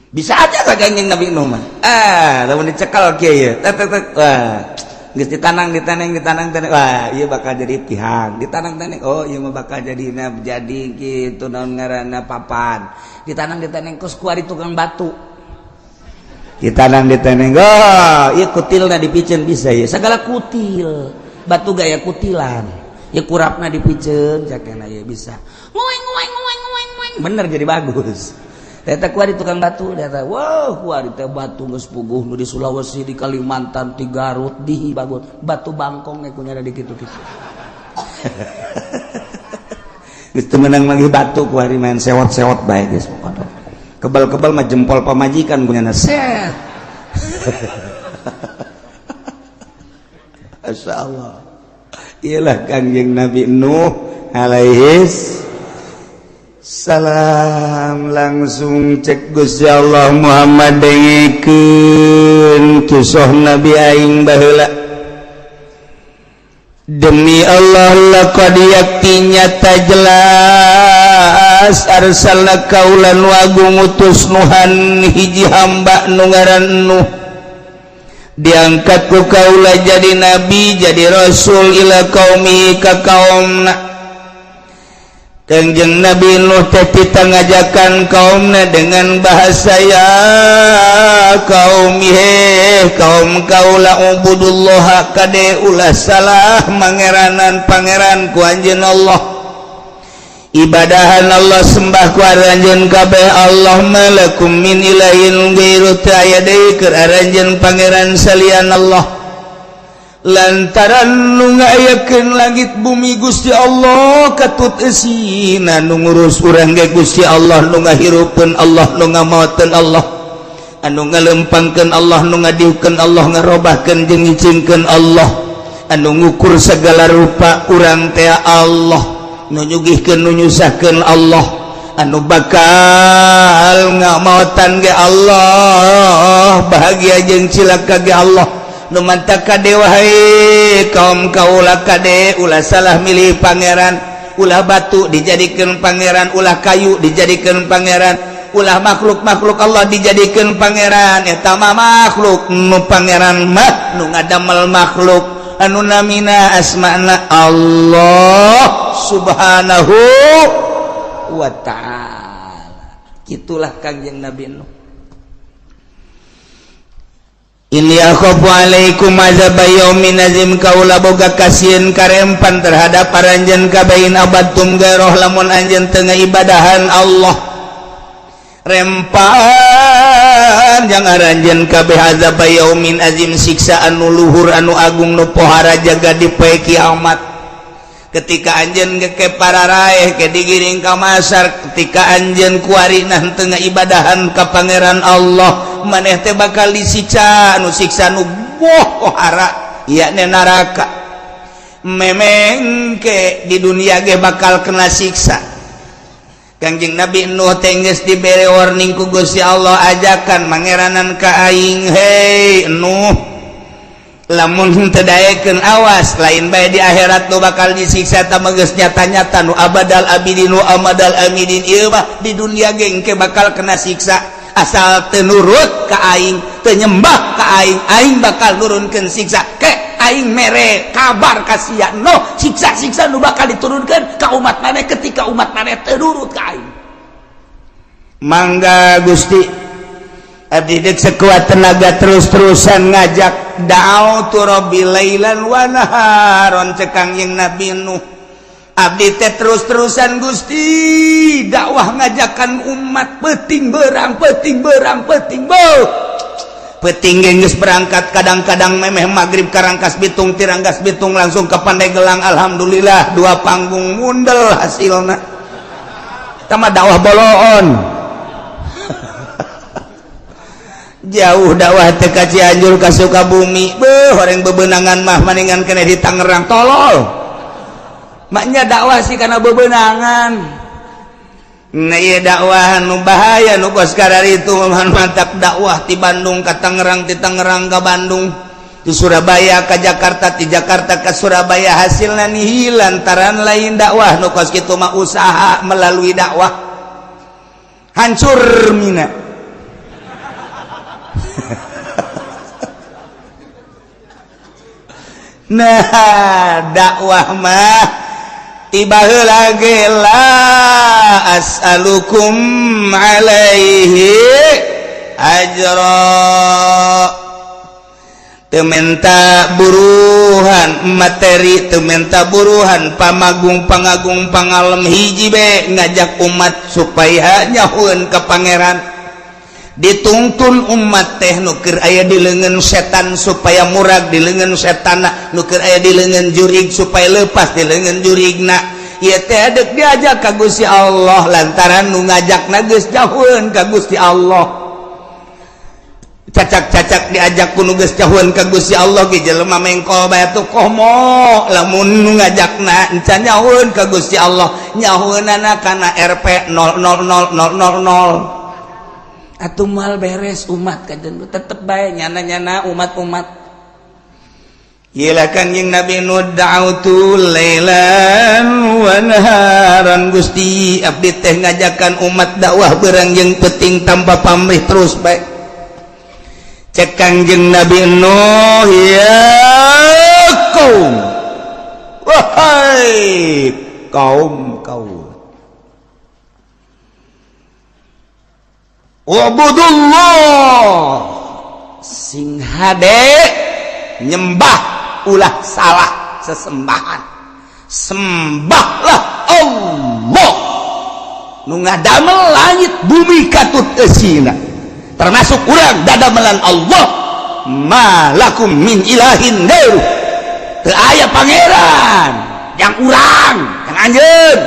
Bisa aja ka Kangjeng Nabi Nuh mah. Ah, lamun dicekal kieu ye, tek tek tek, wah, geus ditanang, ditanang, ditanang, tanang, wah, ieu bakal jadi tihang. Ditanang tanang, oh, ieu mah bakal jadi jadi kitu, naon ngaranna, papan. Ditanang, ditanang, kos kuari tukang batu. Ditanang, ditanang, oh, ieu kutilna dipiceun bisa ya, segala kutil batu gaya kutilan ya, kurapna dipiceun cakena ya bisa ngueng ngueng ngueng ngueng ngueng, bener jadi bagus. Eta kuari tukang batu eta. Wow, kuari teh batu geus puguh nu di Sulawesi, di Kalimantan, di Garut, di bagus. Batu bangkong ge kunyana di kitu-kitu. Geus teu meunang manggih batu kuari, main sewot-sewot bae geus pokona. Kebal-kebal mah jempol pamajikan kunyana set. Masya Allah. Iyalah Kangjeng Nabi Nuh alaihis salam. Langsung cek Gusti Allah, "Muhammad, dengekeun kisah Nabi aing baheula. Demi Allah, laqad, yakti nyata jelas, arsalna, kaula nu agung ngutus, Nuhan, hiji hamba nu ngaran Nuh, diangkat ku kaula jadi nabi, jadi rasul, ila qaumi, ka kaumna." Kangjeng Nabi Nuh teh kita ngajakan kaumna dengan bahasa, "Ya kaum, he kaum kaula, ubudullah, kade ulah salah mangeranan pangeran ku anjeun Allah, ibadahan Allah, sembah ku aranjeun kabeh Allah. Malakum min ilahin ghairu, teu aya deui keur aranjeun pangeran salian Allah, lantaran nu ngayakeun langit bumi Gusti Allah, katut eusina, nu ngurus urang ge Gusti Allah, nu ngahirupeun Allah, nu ngamaoteun Allah, anu ngalempangkeun Allah, nu ngadiukeun Allah, ngarobahkeun jeung ngicingkeun Allah, anu ngukur segala rupa urang teh Allah. Nu nyugihkeun nu nyusahkeun Allah, anu bakal ngamautan ge Allah, bahagia jeung cilaka ge Allah. Nu mantak kade wahai kaum kaula, kade ulah salah milih pangeran, ulah batu dijadikan pangeran, ulah kayu dijadikan pangeran, ulah makhluk-makhluk Allah dijadikan pangeran. Eta mah makhluk, nu pangeran mah nu ngadamel makhluk anu namina asmana Allah Subhanahu wa ta'ala. Itulah Kangjeng Nabi Nuh. Inni akhafu alaikum azab yaumin azim, kaula boga kasieun karempan terhadap aranjeun kabeh in abadtum gairoh lamun anjeun teu ngibadahan Allah. Rempan jang aranjeun kabeh azab yaumin azim, siksa anu luhur anu agung nu pohara jaga di poe kiamat. Ketika anjeun ke pararaeh ke digiring ka masar, ketika anjeun kuari nah teu ngibadahan ka pangeran Allah, maneh teh bakal disiksa nu siksa nu pohara yakni neraka. Memengke di dunia ge bakal kena siksa. Kangjeng Nabi Nuh teh geus dibere warning ku Gusti Allah, ajakan mangeranan ka aing, hei Nuh, lamun teu daekeun awas lain bae di akhirat nu bakal disiksa, ta geus nyata-nyata nu abadal abidin nu amadal amidin, ieu mah di dunia ge engke bakal kena siksa. Asal teu nurut ka aing, teu nyembah ka aing, aing bakal nurunkeun siksa. Ke aing mere kabar ka sia no siksa-siksa nu bakal diturunkeun ka umat maneh ketika umat maneh teu nurut ka aing. Mangga Gusti, abdi dek sekuat tenaga terus-terusan ngajak, da'autu rabbi lailan wa naharon, cek Kangjeng Nabi Nuh. Abdi teh terus-terusan Gusti dakwah ngajakan umat peting berang peting berang peting beuh peting geus berangkat, kadang-kadang memeh maghrib ka Rangkas Bitung, ti Rangkas Bitung langsung ke Pandeglang. Alhamdulillah dua panggung mundel hasilna. Tama dakwah boloon jauh dakwah teh ka Cianjur ka Sukabumi, beuh horeng bebenangan mah maningan kene di Tangerang, tolol. Maknya dakwah sih karena bebenangan. Nah iya dakwah nu bahaya nu kos itu mantap dakwah di Bandung ke Tangerang, di Tangerang ke Bandung, di Surabaya ke Jakarta, di Jakarta ke Surabaya, hasilnya nihil lantaran lain dakwah nu kos kitu mah usaha melalui dakwah hancur mina. Nah dakwah mah tiba heula ge la as'alukum alaihi ajra, teu menta buruhan materi, teu menta buruhan pamagung pangagung pangalem, hiji be ngajak umat supaya nyahueun ka pangeran. Dituntun umat teh nu keur aya di leungeun setan supaya murag di leungeun setanna, nu keur aya di leungeun jurig supaya lepas di leungeun jurigna. Ieu teh deuk diajak ka Gusti Allah lantaran nu ngajakna geus jauheun ka Gusti Allah. Cacak-cacak diajak ku nu geus jauheun ka Gusti Allah ge jelema mengkol bae tuh komo lamun nu ngajakna encan nyahueun ka Gusti Allah, nyahueunana kana RP 000000. Atuh moal beres umat kajen tetep bae nyana-nyana umat-umat. Iyalah Kangjeng Nabi Nuh da'autu lailan wa naharan, Gusti abdi teh ngajakan umat dakwah berang jeung penting tanpa pamrih terus bae. Cek Kangjeng Nabi Nuh, ya kaum, wahai kaum kaum, ubudullah, sing hade nyembah ulah salah sesembahan, sembahlah Allah nu ngadamel langit bumi katut eusina, termasuk urang dadamelan Allah. Malakum min ilahin gairuh, teu aya pangeran yang urang yang anjeun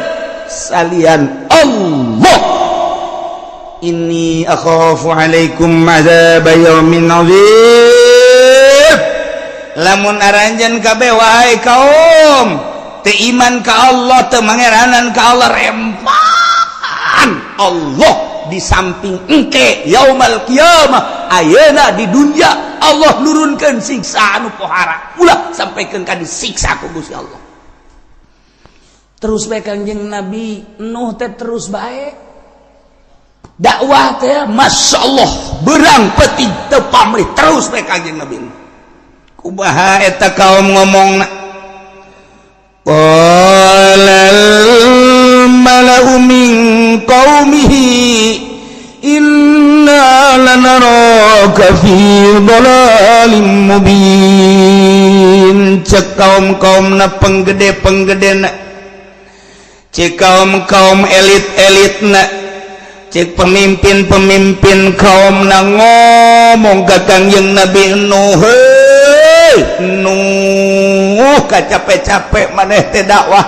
salian Allah. Inni akhafu alaikum azab yaumin azim, lamun aranjeun kabeh wahai kaum Teu iman ka Allah, teu mangeranan ka Allah, rempan Allah di samping engke yaumal qiyamah. Ayeuna di dunia Allah nurunkeun siksa anu pohara, ulah sampaikan ka disiksa ku Gusti Allah. Terus bae Kangjeng Nabi Nuh teh, terus bae dakwah teh, Masya Allah, beurang peuting teu pamrih, terus bae Kangjeng Nabi Nuh. Kumaha eta kaum ngomongna? Qalal mala'u min qaumihi inna lanaraka fi dhalalim mubin. Cek kaum-kaum na, penggede-penggede na, cek kaum-kaum elit-elit na, cek pemimpin-pemimpin kaum na ngomong ka Kangjeng Nabi Nuh, "Hei Nuh, capek-capek maneh teh dakwah,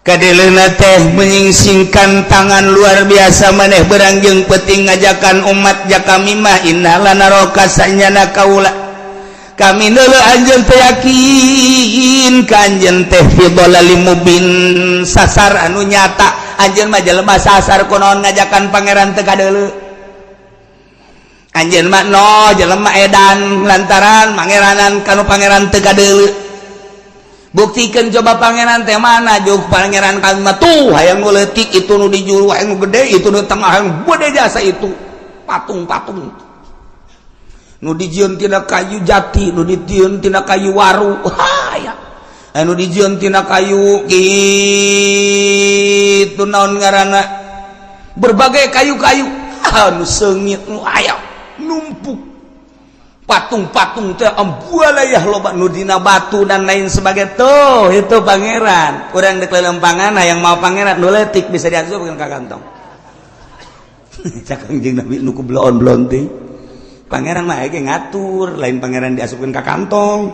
kadeleuna teh menyingsingkan tangan luar biasa. Maneh beurang jeung peuting ngajakan umat ja kami mah. Inna lanaraka, sanyana kaula, kami neuleu anjeun teh, yakin ka anjeun teh, fi dhalalim mubin, sasar anu nyata. Anjeun mah jelema sasar. Kunaon ngajakan pangeran teu kadeuleu? Anjeun mah no jelema edan lantaran mangeranan kanu pangeran teu kadeuleu. Buktikan coba pangeran teh mana. Juk pangeran kami mah tuh, hayang nu leutik itu, nu di juru, hayang nu gede itu, nu tengah, hayang gede jasa itu patung-patung nu dijieun tina kayu jati, nu dijieun tina kayu waru, ya, anu dijieun tina kayu gitu, naon ngaranna, berbagai kayu-kayu anu seungit nu aya numpuk patung-patung teh, ambualayah loba nu dina batu dan lain sebagai tuh. Itu pangeran urang dek lelempangan, hayang mau pangeran nu leutik bisa diasupkeun ka kantong." Cak Kangjeng Nabi nu ku bloon-bloon teh, pangeran mah ge ngatur, lain pangeran diasupkeun ka kantong.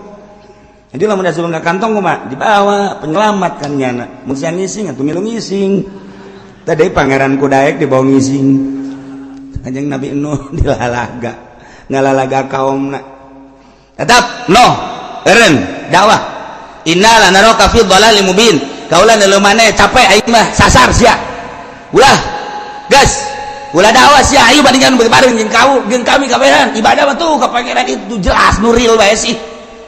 Jadi lamun diasupkeun ka kantong kumaha? Dibawa penyelamat kan nyana mun sia ngising atuh milu ngising. Tadi pangeran kudaek dibawa ngising. Kanjeng Nabi Nuh dilalaga, ngalalaga kaumna tetap no eren dakwah. Inna lanaraka fi dhalalim mubin, kaula neuleu maneh capek, aing mah sasar sia. Ulah gas, ulah dakwah sia. Ayo bandingan bareng jeung kau jeung kami kabehan. Ibadah mah tuh ka pangeran itu jelas, nu real bae sih,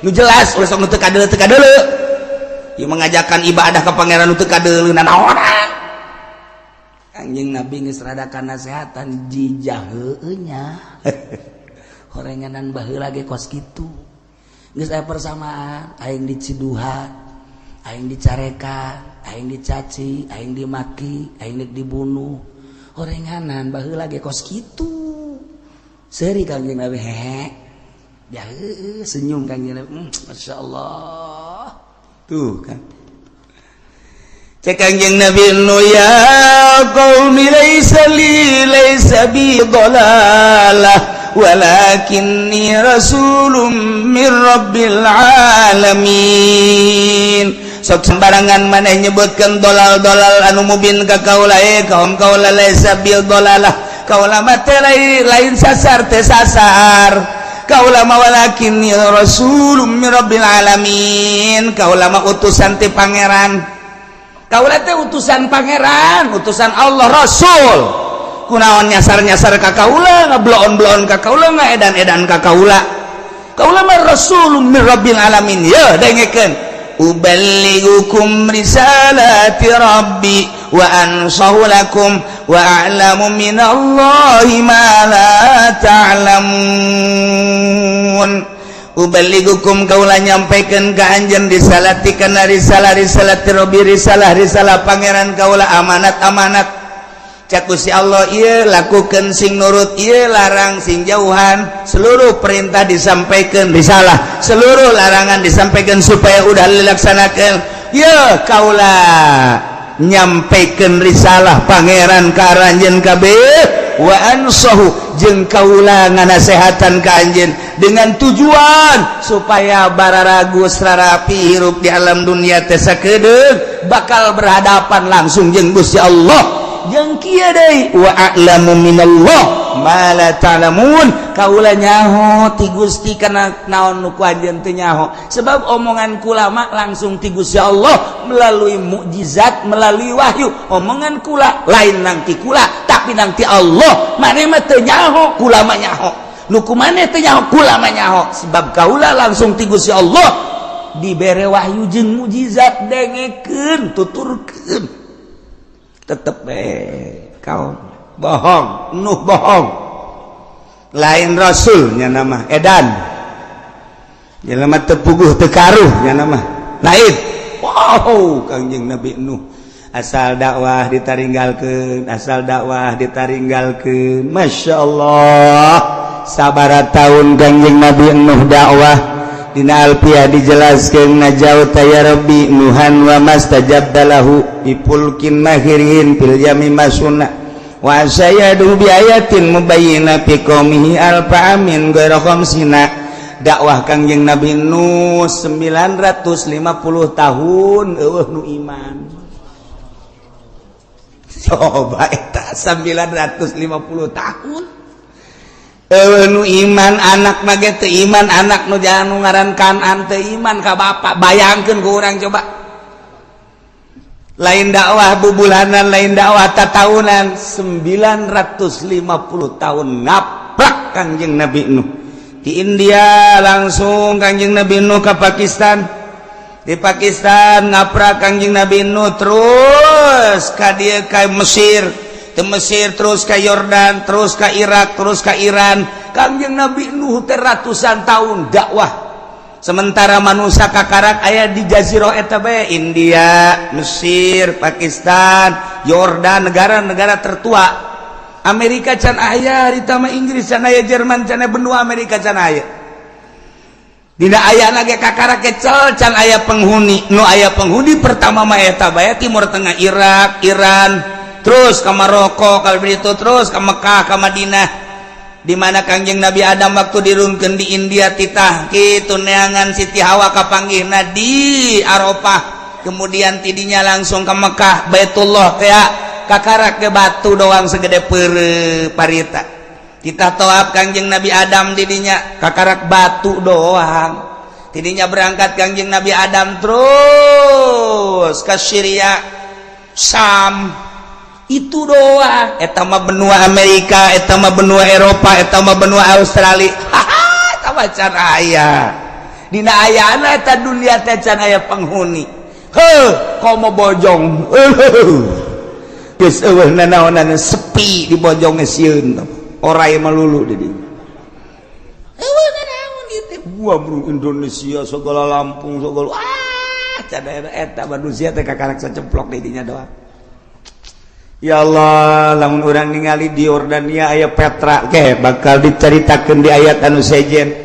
nu jelas. Ulah sok nu teu kadeuleu, teu kadeuleu. Ieu mengajakan ibadah ka pangeran nu teu kadeuleu nanaonan? Kanjeng Nabi geus rada nasehatan jijah heueuh nya. Horenganan baheula ge kos kitu. Geus aya persamaan, aing diciduhan, aing dicarekan, aing dicaci, aing dimaki, aing dek dibunuh. Horenganan baheula ge kos kitu. Seuri Kanjeng Nabi, hehe. Ya heueuh, senyum Kanjeng Nabi. Masya Allah. Tuh kan. Cek Kangjeng Nabi Nuh, ya qaumi laisa li laisa bi dhalalah walakinni rasulun min rabbil alamin. Sok sembarangan maneh nyebutkeun dolal-dolal anu mubin ka kaula. Eh kaum kaula, laisa bil dolalah, kaula mah teh lain sasar, teh sasar kaula mah. Walakinni rasulun min rabbil alamin, kaula mah utusan ti pangeran. Kaula teh utusan pangeran, utusan Allah, rasul. Kunaon nyasar-nyasar ka kaula, ngabloon-bloon ka kaula, ngaedan-edan ka kaula? Kaula mah rasulun min rabbil alamin. Ya dengekeun, uballighukum risalati rabbi wa ansahu lakum wa a'lamu minallahi ma la ta'lamun. Uballighukum, kaula nyampaikan ka anjeun, risalati kana risalah, risalati rabbi, risalah risalah pangeran kaula, amanat amanat. Cak Gusti Allah, ieu lakukan sing nurut, ieu larang sing jauhan. Seluruh perintah disampaikan, risalah, seluruh larangan disampaikan supaya udah dilaksanakan. Ya kaula nyampaikan risalah pangeran ka aranjeun kabeh, wa ansahu, jeung kaula nganasehatan ka anjeun dengan tujuan supaya bararagus rarapi hirup di alam dunia teh, sakedeung bakal berhadapan langsung jeung Gusti Allah. Jeung kieu deui, wa a'lamu minallah. Ma la ta'lamun. Kaula nyaho ti Gusti kana naon nu ku anjeun teu nyaho, sebab omongan kula mah langsung ti Gusti Allah melalui mukjizat, melalui wahyu. Omongan kula lain nang ti kula, tapi nang ti Allah. Maneh mah teu nyaho, kula mah nyaho. Nu ku maneh teu nyaho, kula mah nyaho, sebab kaula langsung ti Gusti Allah dibere wahyu jeung mukjizat. Dengekeun, tuturkeun, tetep kau bohong. Nuh bohong, lain rasulnya nama edan, jelema teu puguh teu karuh nya nama lain. Wow, Kangjeng Nabi Nuh asal dakwah ditaringgalkeun, asal dakwah ditaringgalkeun. Masya Allah, sabaraha tahun Kangjeng Nabi Nuh dakwah? Dina Alfiah dijelaskan, najauta ya Rabbi Nuhan wa mastajabta lahu bi fulkin mahirin fil yami masuna wa sayadu bi ayatin mubayyina fi qaumihi alfa amin ghaira khamsina. Dakwah Kangjeng Nabi Nuh 950 tahun, eueuh nu iman. Coba eta 950 tahun nu iman, anak mage teu iman, anak nu jangan nu ngaran Kanan teu iman ka bapak. Bayangkeun ku urang coba, lain dakwah bubulanan, lain dakwah tatahunan, 950 tahun ngaprak Kangjeng Nabi Nuh. Di India langsung Kangjeng Nabi Nuh ke Pakistan, di Pakistan ngaprak Kangjeng Nabi Nuh, terus ka dieu, ka Mesir, ke Mesir, terus ke Yordan, terus ke Irak, terus ke Iran. Kangjeng Nabi Nuh teh ratusan tahun dakwah, sementara manusia kakarak aya di jazirah eta bae, India, Mesir, Pakistan, Yordan, negara-negara tertua. Amerika can aya harita mah, Inggris can aya, Jerman can aya, benua Amerika can aya. Dina aya lagi kakarak kecel, can aya penghuni. Nu aya penghuni pertama mah eta bae, Timur Tengah, Irak, Iran, terus ke Maroko, kalau begitu terus ke Mekah, ke Madinah, di mana Kangjeng Nabi Adam waktu dirunkeun di India titah kitu neangan Siti Hawa, kapanggihna di Arafah. Kemudian tidinya langsung ke Mekah, Baitullah teh kakarak ke batu doang segede pere parita. Kita toab Kangjeng Nabi Adam didinya, kakarak batu doang. Tidinya berangkat Kangjeng Nabi Adam terus ke Syria, Sam, itu doang. Eta mah benua Amerika, eta mah benua Eropa, eta mah benua Australia. Haha, eta mah can aya. Dina ayana eta dunia teh can aya penghuni. Heuh, komo Bojong, geus eueuh nanaonan, sepi di Bojong, sieun orai melulu di dinya. Eueuh nanaon ieu teh. Gua bro, Indonesia segala, Lampung segala, ah, can eta manusia teh kakarak sacemplok di dinya doang. Ya Allah, lamun urang ningali di Yordania aya Petra ke, bakal diceritakan di ayat anu sejen.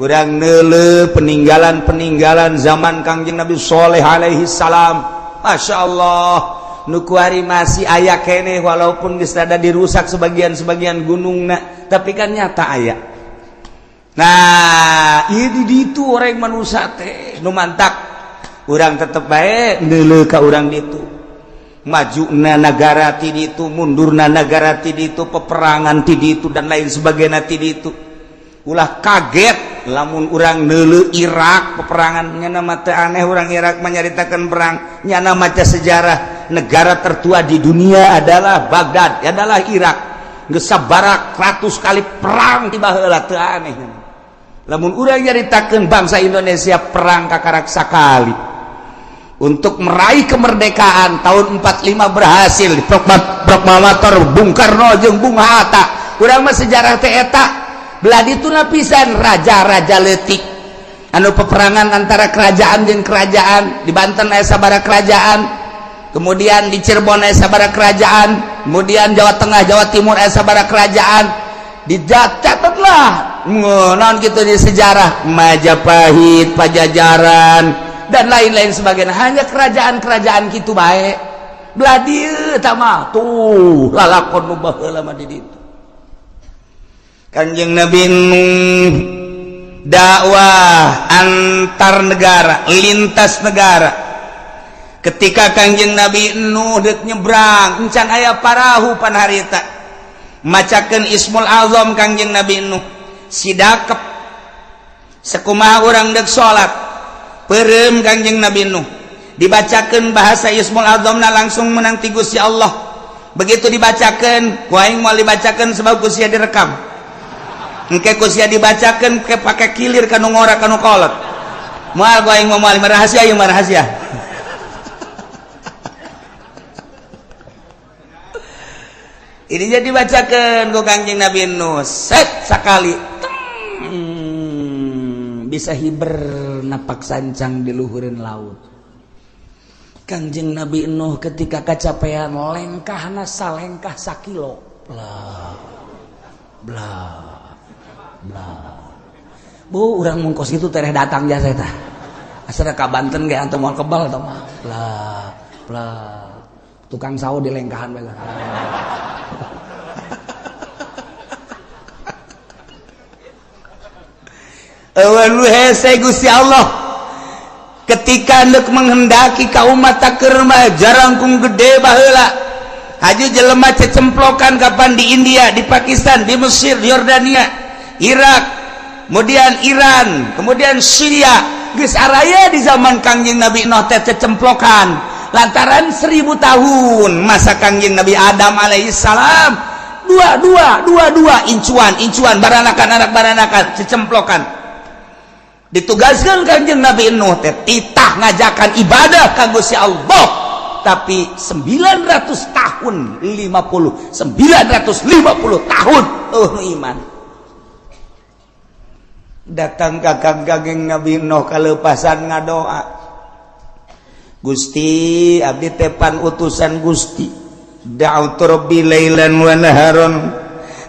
Urang neuleuh peninggalan-peninggalan zaman Kangjeng Nabi Soleh alaihi salam. Masya Allah, nu kuari masih aya keneh, walaupun geus rada dirusak sebagian-sebagian gunungna, tapi kan nyata aya. Nah, ieu di ditu orang manusia teh nu mantak urang tetep bae neuleuh ka urang ditu, maju na negara ti itu, mundurna negara ti itu, peperangan ti itu, dan lain sebagainya ti itu. Ulah kaget lamun urang neuleuh Irak peperangan, nyana mata aneh orang Irak menyaritakan perang. Nyana maca sejarah, negara tertua di dunia adalah Baghdad, adalah Irak. Geus sabaraha ratus kali perang tiba heula, teu aneh. Lamun urang nyaritakeun bangsa Indonesia perang kakarak sakali untuk meraih kemerdekaan tahun 45, berhasil di proklamator Bung Karno jeung Bung Hatta. Urang mah sejarah teh eta. Belah ditu lapisan raja-raja leutik anu peperangan antara kerajaan jeung kerajaan. Di Banten aya sabaraha kerajaan, kemudian di Cirebon aya sabaraha kerajaan, kemudian Jawa Tengah, Jawa Timur aya sabaraha kerajaan. Dicatatlah naon gitu di sejarah Majapahit, Pajajaran, dan lain-lain sebagainya, hanya kerajaan-kerajaan gitu baik. Belah dieu mah tuh lalakon nu baheula mah di ditu. Kanjeng Nabi Nuh dakwah antar negara, lintas negara. Ketika Kanjeng Nabi Nuh dek nyebrang, encan aya parahu pan harita. Macakeun Ismul Azam Kangjeng Nabi Nuh sidakep sekumaha urang deuk salat peureum Kangjeng Nabi Nuh dibacakeun bahasa Ismul Azamna langsung menang ti Gusti Allah. Begitu dibacakeun ku aing moal dibacakeun sebab ku sia direkam. Engke ku sia dibacakeun ke pake kilir kanu ngora kanu kolot. Moal ku aing moal rahasia ieu mah rahasia. Ini jadi dibacakan ku Kangjeng Nabi Nuh set sakali bisa hiber napak sancang di luhureun laut. Kangjeng Nabi Nuh ketika kacapean lengkahna salengkah sakilo bla bla bla. Bu urang mung kos kitu tereh datang jasa eta. Asal ka Banten ge antum moal kebal tah mah. Bla bla tukang sawo di lengkahan bae. Eueun hese Gusti Allah ketika hendak menghendaki ka umat keur mah jarangkung gede baheula haju jelema cecemplokan kapan di India, di Pakistan, di Mesir, di Yordania, Irak, kemudian Iran, kemudian Syria. Geus araya di zaman Kangjeng Nabi Nuh teh cecemplokan lantaran 1000 tahun masa Kangjeng Nabi Adam alaihissalam dua dua dua dua incuan incuan baranakan anak baranakan cecemplokan. Ditugaskan Kangjeng Nabi Nuh teh titah ngajakan ibadah ka Gusti Allah, tapi 900 tahun 50 950 tahun iman. Datang ka Kangjeng Nabi Nuh kalepasan ngadoa, Gusti abdi teh pan utusan Gusti, da'utu rabbi lailan wa naharon,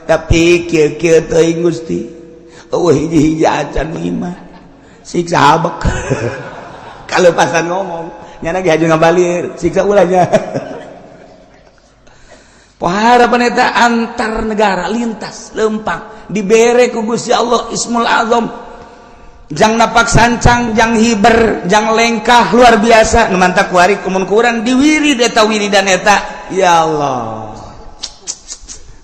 tapi kieu-kieu teuing Gusti eueuh hiji-hiji acan iman. Siksa habek kalepasan ngomong nyana ge haju ngabalir siksa ulahnya. Pohara paneta antar negara lintas lempang dibere ku Gusti Allah Ismul Azam jang napak sancang jang hiber jang lengkah luar biasa nu mantak kuari kumun kurang diwirid eta wiridan eta ya Allah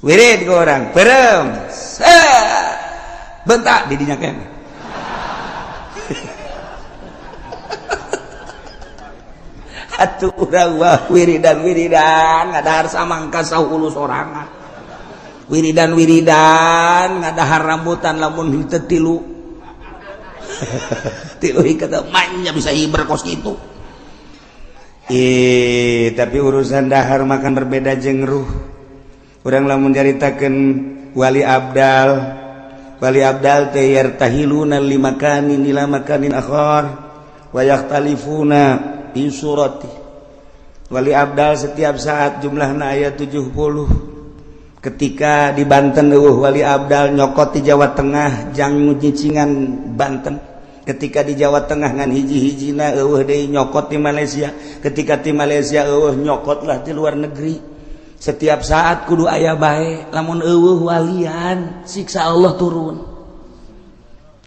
wirid ku urang peureum bentak di dinya keneh. Atuh urang wah wiridan-wiridan ngadahar samangka saulu sorangan. Wiridan-wiridan ngadahar rambutan lamun henteu tilu. Tilu ikat manya bisa hiber kos kitu. Tapi urusan dahar makan berbeda jeung ruh. Urang lamun nyaritakeun wali abdal. Wali abdal teh yartahiluna limakanin ila makanin akhar wa yakhtalifuna di surati. Wali abdal setiap saat jumlahna aya 70. Ketika di Banten eueuh wali abdal nyokot di Jawa Tengah jang nyicingan Banten. Ketika di Jawa Tengah ngan hiji-hijina eueuh deui nyokot di Malaysia. Ketika di Malaysia eueuh nyokotlah di luar negeri. Setiap saat kudu aya bae, lamun eueuh walian siksa Allah turun.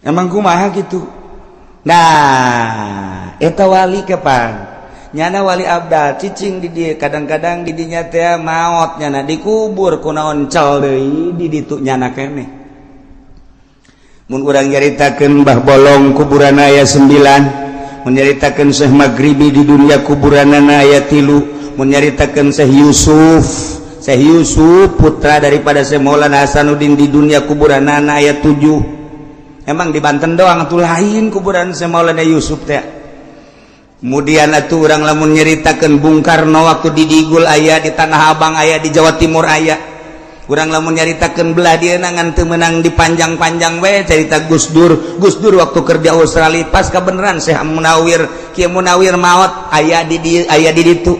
Emang kumaha kitu? Nah, eta wali kapan? Nyana wali abdal cicing di dieu kadang-kadang di dinya teh maot nyana dikubur kunaon cal deui di ditu nyana keneh. Mun urang nyaritakeun Mbah Bolong kuburan aya 9, mun nyaritakeun Syekh Maghribi di dunia kuburanana aya 3, mun nyaritakeun Syekh Yusuf, Syekh Yusuf putra daripada Syekh Maulana Hasanuddin di dunia kuburanana aya 7. Emang di Banten doang atuh lain kuburan Syekh Maulana Yusuf teh. Kemudian atuh urang lamun nyaritakeun Bung Karno waktu di Digul aya, di Tanah Abang aya, di Jawa Timur aya. Urang lamun nyaritakeun belah dieuna ngan teu meunang dipanjang-panjang we carita Gus Dur. Gus Dur waktu kerja Australia pas kabeneran Syekh Munawir, Kiai Munawir maot aya di dieu aya di ditu.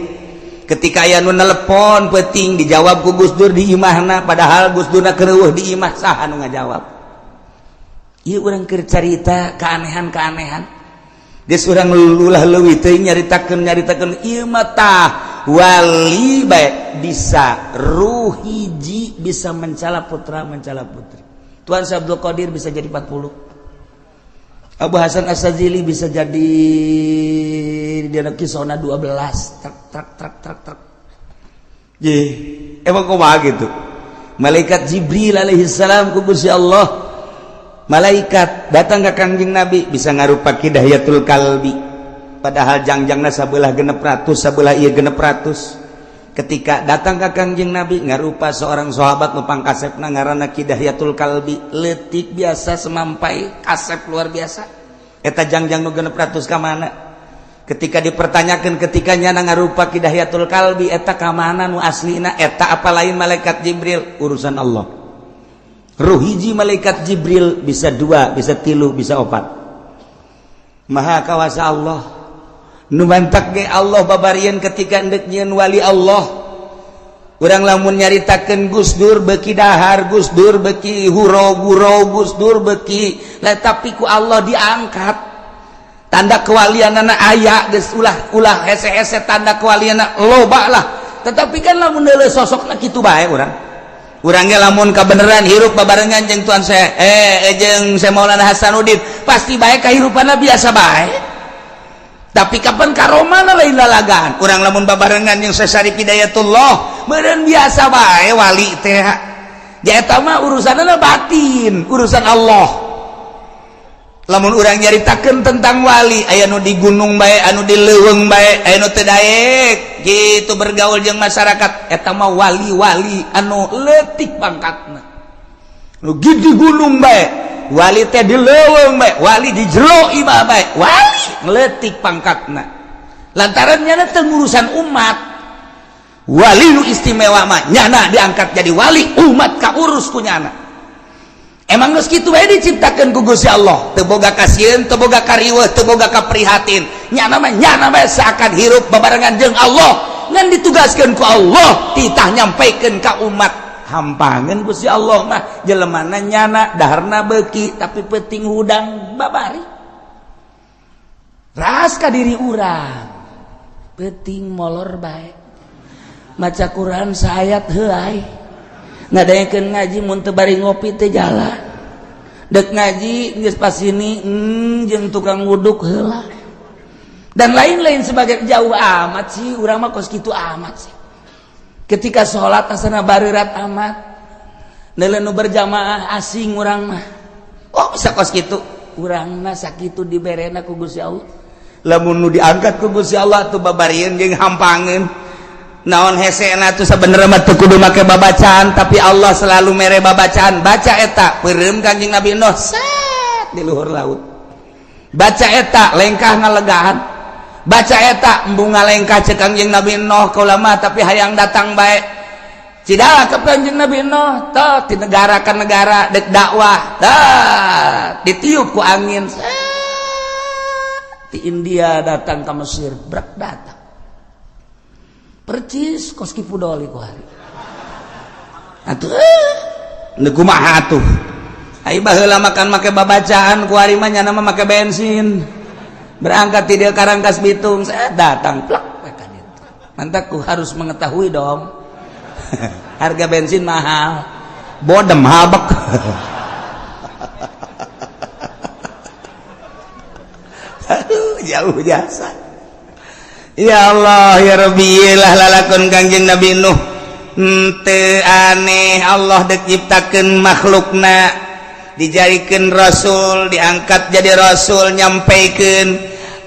Ketika aya nu nelepon peuting dijawab ku Gus Dur di imahna, padahal Gus Durna keur di imah saha nu ngajawab. Ieu urang keur carita keanehan-keanehan. Geus urang ulah leuwih teuing nyaritakeun ieu mah tah wali bae bisa ruh hiji bisa mencala putra mencala putri. Tuan Syekh Abdul Qadir bisa jadi 40. Abu Hasan As-Sazili bisa jadi dina kisona 12 truk truk truk truk truk. Jih, emang kumaha gitu. Malaikat Jibril alaihissalam ku Gusti Allah. Malaikat datang ke Kangjeng Nabi bisa ngarupa Ki Dahyatul Kalbi. Padahal jangjangna sabelah 600, sabelah ieu 600. Ketika datang ke Kangjeng Nabi ngarupa seorang sahabat nu pangkasepna ngaranna Ki Dahyatul Kalbi, leutik biasa semampai, kasep luar biasa. Eta jangjang nu 600 ka mana? Ketika dipertanyakan ketika nyana ngarupa Ki Dahyatul Kalbi, eta ka mana nu aslina? Eta apa lain malaikat Jibril? Urusan Allah. Ruh hiji malaikat Jibril bisa dua, bisa tilu, bisa opat. Maha kawasa Allah. Nu mantak ge Allah babarian ketika endek nyieun wali Allah. Urang lamun nyaritakeun Gus Dur beuki dahar, Gus Dur beuki huro-guro, Gus Dur beuki lah, tapi ku Allah diangkat. Tanda kewalianana aya geus, ulah ulah hese-hese, tanda kewalianana loba lah. Tetapi kan lamun deuleu sosokna kitu bae urang. Urang ge lamun kabeneran hirup babarengan jeung tuan saya jeung saya Maulana Hasanuddin, pasti bae kahirupanna biasa bae. Tapi kapan karomana lain lalagan. Urang lamun babarengan jeung Syekh Syarif Hidayatullah meureun biasa bae wali teh. Ja eta mah urusanna batin, urusan Allah. Lamun urang nyaritakeun tentang wali, aya nu di gunung bae, anu di leuweung bae, aya nu teu daek gitu bergaul jeung masyarakat, eta mah wali-wali anu leutik pangkatna. Nu di gunung bae, wali teh di leuweung bae, wali di jero imah bae, wali leutik pangkatna. Lantaran nyana teu ngurusan umat. Wali nu istimewa mah nyana diangkat jadi wali, umat kaurus ku nyana. Emang geus kitu bae diciptakeun ku Gusti Allah, teu boga kasieun, teu boga kariweuh, teu boga kaprihatin. Nyana mah nyana bae seakan hirup babarengan jeung Allah, ngan ditugaskeun ku Allah titah nyampaikeun ka umat. Hampangeun Gusti Allah mah jelemana nyana daharna beuki tapi peuting hudang babari. Ras ka diri urang. Peuting molor bae. Maca Quran saayat heuay. Ngadaekeun ngaji mun teu bari ngopi teu jalan. Dek ngaji geus pas ini jeung tukang wuduk heula. Dan lain-lain sebagai jauh amat sih urang mah kos kitu amat sih. Ketika sholat asana bareurat amat. Neuleuh nu berjamaah asing urang mah. Oh bisa kos kitu. Urang mah sakitu diberena ku Gusti Allah. Lamun nu diangkat ku Gusti Allah tuh babarieun jeung hampangeun. Naon hesena tuh sebenarnya mah teu kudu make babacaan, tapi Allah selalu mere babacaan. Baca eta peureum Kanjeng Nabi Nuh set di luhur laut. Baca eta lengkah ngalegahan. Baca eta embung ngalengkah ceuk Kanjeng Nabi Nuh kaula mah tapi hayang datang bae. Cidala ke Kanjeng Nabi Nuh tah di negara ka negara dek dakwah tah ditiup ku angin set di India datang ke Mesir, brek datang. Percis kos Ki Fudoli ku hari. Atuh nu kumaha atuh? Ai baheula makan make babacaan, ku hari mah nyana mah make bensin. Berangkat ti dieu Karangkas Bitung, saya datang plak we ka ditu. Mantak ku harus mengetahui dong. Harga bensin mahal. Bodem habek. Aduh, jauh jasa. Ya Allah ya Rabbi, lah lalakon Kangjeng Nabi Nuh. Teu aneh Allah dek nyiptakeun makhlukna, dijadikeun rasul, diangkat jadi rasul, nyampaikeun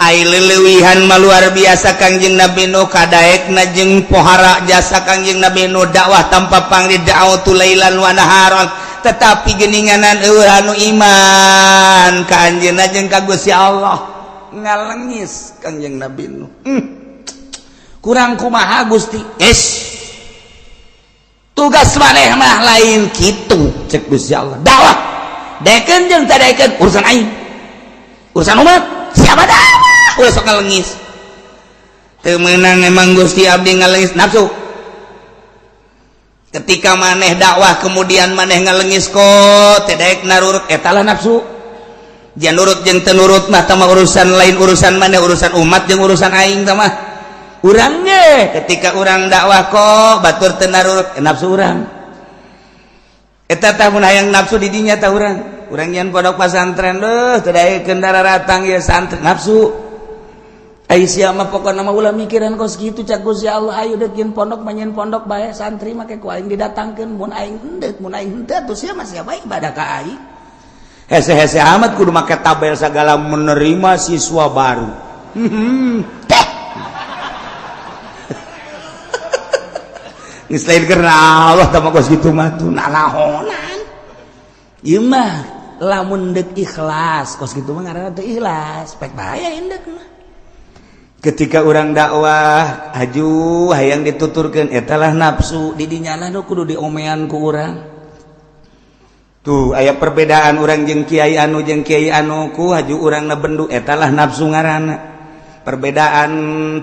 ai leulewihan mah luar biasa Kangjeng Nabi Nuh, kadaekna jeung pohara jasa Kangjeng Nabi Nuh, dakwah tanpa pangri, da'watu lailan wa naharan, tetapi geuninganan eueuh anu iman ka anjeunna jeung ka Gusti Allah. Ngalengis Kangjeng Nabi Nuh. Kurang kumaha Gusti? Es. Tugas maneh mah lain kitu cek Gusti Allah. Dakwah. Daekeun jeung teu daekeun urusan aing. Urusan umat. Siapa dakwah? Ulah sok ngalengis. Teu meunang emang Gusti abdi ngalengis nafsu. Ketika maneh dakwah kemudian maneh ngalengis kok teu daek narurut, eta lah nafsu. Jangan nurut jeung teu nurut mah tah urusan lain, urusan maneh, urusan umat jeung urusan aing tah mah. Urang ge ketika urang dakwah kok batur teu narurut, nafsu urang. Eta tah mun hayang nafsu di dinya tah urang. Urang nyian pondok pasantren leuh teu daekeun daratang ieu santri nafsu. Ai sia mah pokona mah ulah mikiran kos kitu cak Gusti Allah ayo deuk jeung pondok manyen pondok bae santri make ku aing didatangkeun mun aing henteu mun aing henteu atuh sia mah sia bae ibadah ka aing. Hese-hese amat kudu make tabel segala menerima siswa baru. Teh. Geus lain karena Allah tah mah kos kitu mah tuh nalahonan. Ieu mah lamun deuk ikhlas kos kitu mah ngaranna teu ikhlas, pek bahaya indeuk mah. Ketika orang dakwah aju hayang dituturkeun eta lah nafsu di dinya lah nu kudu diomean ku urang. Tuh aya perbedaan urang jeung kiai anu jeung kiai anu ku haju urangna bendu eta lah nafsu ngaranna. Perbedaan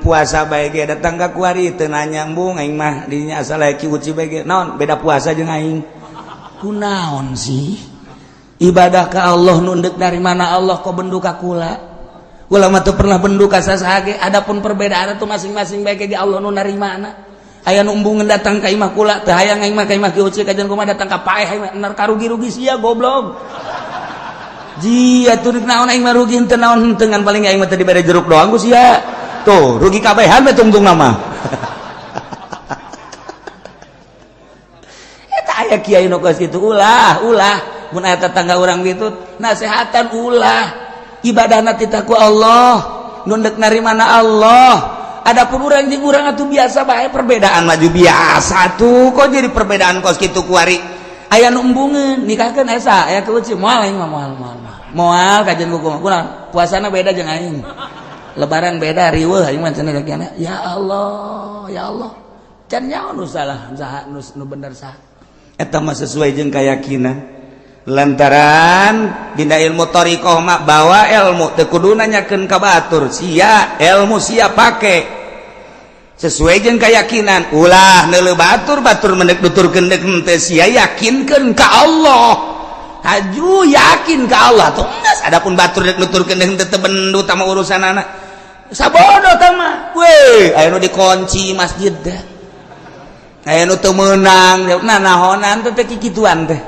puasa bae ge datang ka kuari teu nanya embung aing mah dinya asal aya ki uci bae ge naon beda puasa jeung aing. Kunaon sih? Ibadah ka Allah nu endek dari mana Allah kok bendu ka kula? Ulama tuh pernah bendu ka sasaha ge, adapun perbedaan itu masing-masing bae ge Allah nu narimana. Aya nu embungeun datang ka imah kula teu hayang aing mah ka imah ki uci kajian kumaha datang ka paeh aing mah nar karugi-rugi sia goblok. Ji atuh rek naon aing mah rugi henteu naon henteu ngan paling aing mah teu dibere jeruk doang ku sia. Tuh rugi kabehan we tungtungna mah. Eta aya kiai nu kos kitu ulah ulah mun aya tetangga urang kitu nasehatan ulah ibadahna titah ku Allah nu deuk narimana Allah. Adapun urang jeung urang atuh biasa bae perbedaan maju biasa tuh kok jadi perbedaan kos kitu kuari. Aya nu embungeun nikahkeun esa aya keuci moal aing mah moal moal moal kajian ku kumaha puasana beda jeung aing lebaran beda riweuh aing mah cenah ya Allah ya Allah can nyaho nu salah saha nu bener saha eta mah sesuai jeung keyakinan lantaran dina ilmu thariqah mah bawa ilmu teu kudu nanyakeun ka batur sia ilmu sia pake sesuai jeung keyakinan ulah neuleuh batur batur mendek nuturkeun deuk henteu sia yakinkeun ka Allah haju yakin ka Allah tuh geus adapun batur deuk nuturkeun deuk henteu teu bendu tah mah urusanana sabodo tah mah we aya nu dikunci masjid teh aya nu teu meunang nah nahonan teh teh kikituan teh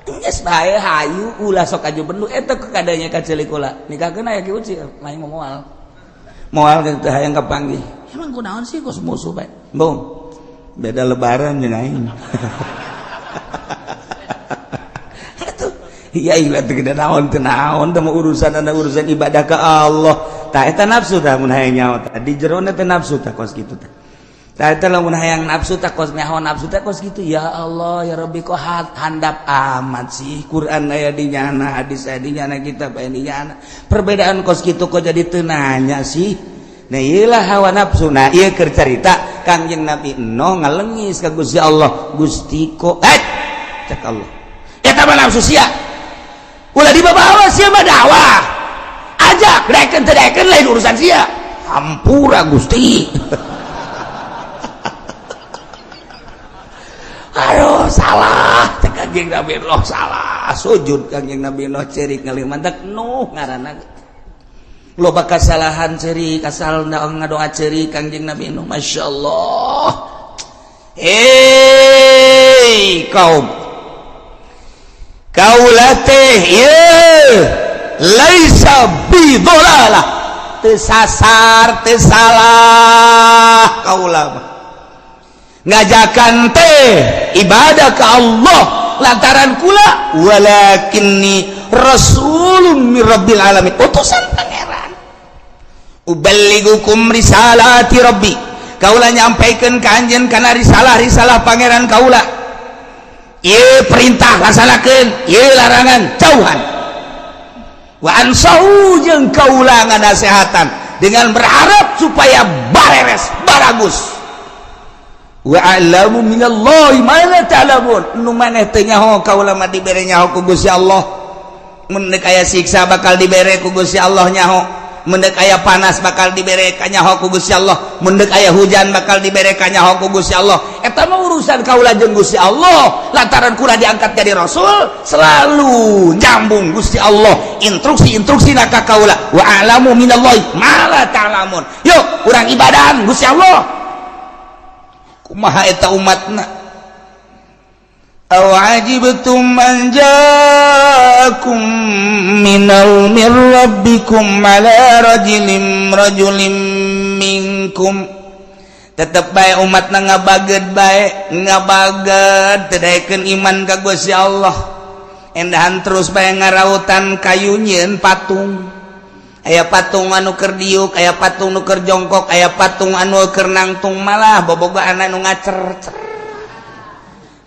geus bae hayu ulah sok aju bendu eta kadanya ka ceulik kula nikahkeun aya ki uci mah moal moal teh hayang kapanggih emang kunaon sih kos musuh bae bung beda lebaran jeung aing atuh iya ieu teh gede naon teu naon teh urusan anda urusan ibadah ka Allah tah eta nafsu tah mun hayang nyaho tah di jerona teh nafsu tah kos kitu tah tah eta lamun hayang nafsu tah kos nyaho nafsu teh kos kitu ya Allah ya Rabbi kok handap amat sih Quran aya di nyana hadis aya di nyana kitab aya di nyana perbedaan kos kitu kok jadi teu nanya sih. Nah iyalah hawa nafsu. Nah ieu keur carita Kangjeng Nabi Nuh ngalengis ka Gusti Allah, Gusti kok cek Allah. Eta mah nafsu sia. Ulah dibawa sia mah dakwah. Ajak daekeun teu daekeun lain urusan sia. Hampura Gusti. Aduh salah cek Kangjeng Nabi Nuh salah. Sujud Kangjeng Nabi Nuh ceurik ngalih mantak Nuh ngaranna. Loba kasalahan ceurik asal ngadoa ceurik Kangjeng Nabi Nuh Masya Allah. Hei kaum kaula teh ieu laisa bidolalah teu sasar teu salah kaula mah ngajakan teh ibadah ka Allah lantaran kula walakinni rasulun mir rabbil alamin utusan pangeran uballigukum risalati rabbi kaula nyampaikeun ka anjeun kana risalah-risalah pangeran kaula ieu perintah laksanakeun ieu larangan jauhan wa ansahu jeung kaula nganasehatan dengan berharap supaya bareres baragus wa a'lamu minallahi ma la ta'lamun nu maneh teu nyaho kaula mah dibere nyaho ku Gusti Allah mun deuk aya siksa bakal dibere ku Gusti Allah nyaho mun deuk aya panas bakal dibere kanyaho ku Gusti Allah mun deuk aya hujan bakal dibere kanyaho ku Gusti Allah eta mah urusan kaula jeung Gusti Allah lantaran kula diangkat jadi rasul selalu nyambung Gusti Allah instruksi-instruksi na ka kaula wa a'lamu minallahi ma la ta'lamun yuk urang ibadahan Gusti Allah kumaha eta umatna Aw ajibtum an ja'akum minal min rabbikum ala rajulin rajulin minkum. Tetep bae umat na ngabaged bae, ngabaged teu daekeun iman ka Gusti Allah. Endahan terus bae ngarautan kayu nyieun patung. Aya patung anu keur diuk, aya patung nu keur jongkok, aya patung anu keur nangtung, malah bobogaan anu ngacer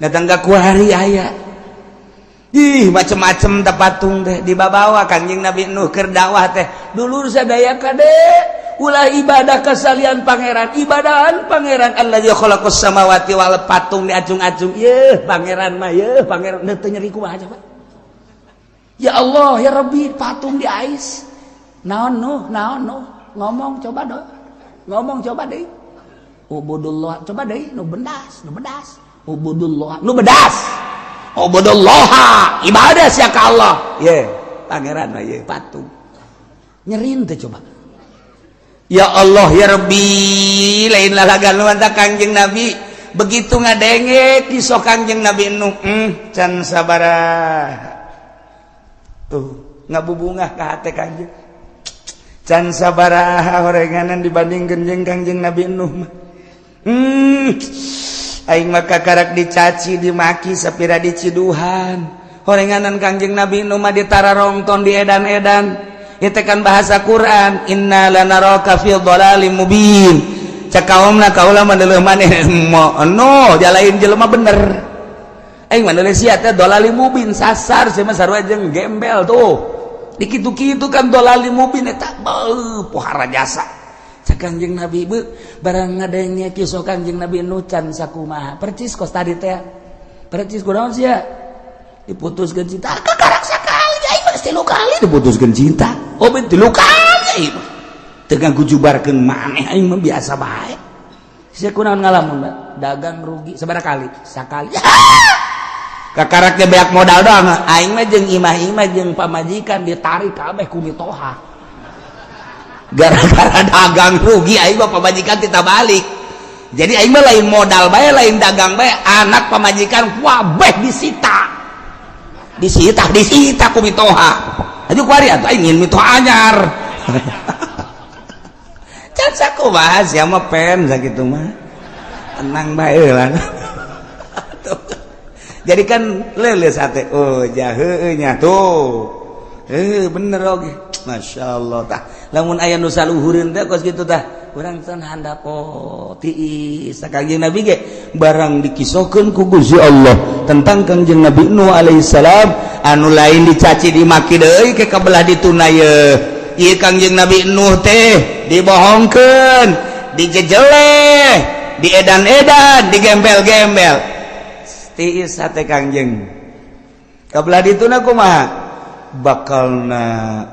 datang ka kuari aya. Ih, macem-macem teh patung teh dibabawa Kanjeng Nabi Nuh keur dakwah teh. Dulur sadaya, kade ulah ibadah ka salian pangeran, ibadahan pangeran allazi khalaqas samawati wal patung diacung-acung. Yeuh pangeran mah, yeuh pangeran teu nyeri kumaha coba. Ya Allah ya Rabbi, patung diais. Naon Nuh, naon Nuh? Ngomong coba do. Ngomong coba deui. Ubudullah coba deui nu bendas, nu bedas. Ubudullah nu bedas. Ubudullah ibadah sia ka Allah. Ye, pangeran mah ye patung. Nyerin teh coba. Ya Allah ya Rabbi, lain lalagan lu Kangjeng Nabi begitu ngadenge kisah Kangjeng Nabi Nuh, can sabaraha tuh ngabubungah ka hate Kangjeng. Can sabaraha horenganan dibandingkeun jeung Kangjeng Nabi Nuh mah. Aing mah kakarak dicaci, dimaki, sapira diciduhan. Horenganan Kangjeng Nabi Nuh mah ditararongton, diedan-edan. Itu kan bahasa Quran, inna lanaraka fi dhalalim mubin. Cek kaumna, kaula mah deuleuh maneh no jalain jelema bener. Aing mah deuleuh sia teh dhalalim mubin, sasar sia mah, sarua jeung gembel tuh. Dikitu-kitu kan dhalalim mubin eta beuh pohara jasa. Cek Kangjeng Nabi beu barang ngadenge kisah Kangjeng Nabi Nuh can sakumaha. Percis kos tadi teh. Percis kunaon sia? Diputuskeun cinta. Kakarak sakali aing mah, tilu kali diputuskeun cinta. Oh, ben tilu kali aing mah. Teu ngagujubarkeun maneh, aing mah biasa bae. Sia kunaon ngalamun, Mbak? Dagang rugi sabaraha kali? Sakali. Kakarak ge beak modal doang. Aing mah jeung imah-imah jeung pamajikan ditarik kabeh ku mitoha. Gara-gara dagang rugi aing mah pamajikan kita balik. Jadi aing mah lain modal bae, lain dagang bae, anak pamajikan kabeh disita. Disita, disita ku mitoha. Aju kuari atuh aing ingin mitoha anyar. Can sakumaha sia mah pen sakitu mah. Tenang bae lah. Jadi kan leuleus hate, oh jaheue nya tuh. Bener oge. Masya Allah tah. Lamun aya nu saluhureun teh kos kitu tah. Urang teh handap oh tiis. Kangjeng Nabi ge barang dikisohkeun ku Gusti Allah tentang Kangjeng Nabi Nuh alaihissalam anu lain dicaci dimaki deui ke kabelah dituna ye. Ieu Kangjeng Nabi Nuh teh dibohongkeun, dijejeleh, diedan-edan, digembel-gembel. Tiis hate Kangjeng. Kabelah dituna kumaha? Bakalna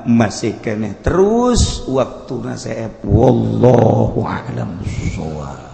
masih keneh terus waktuna seep. Wallahu a'lam bissawab.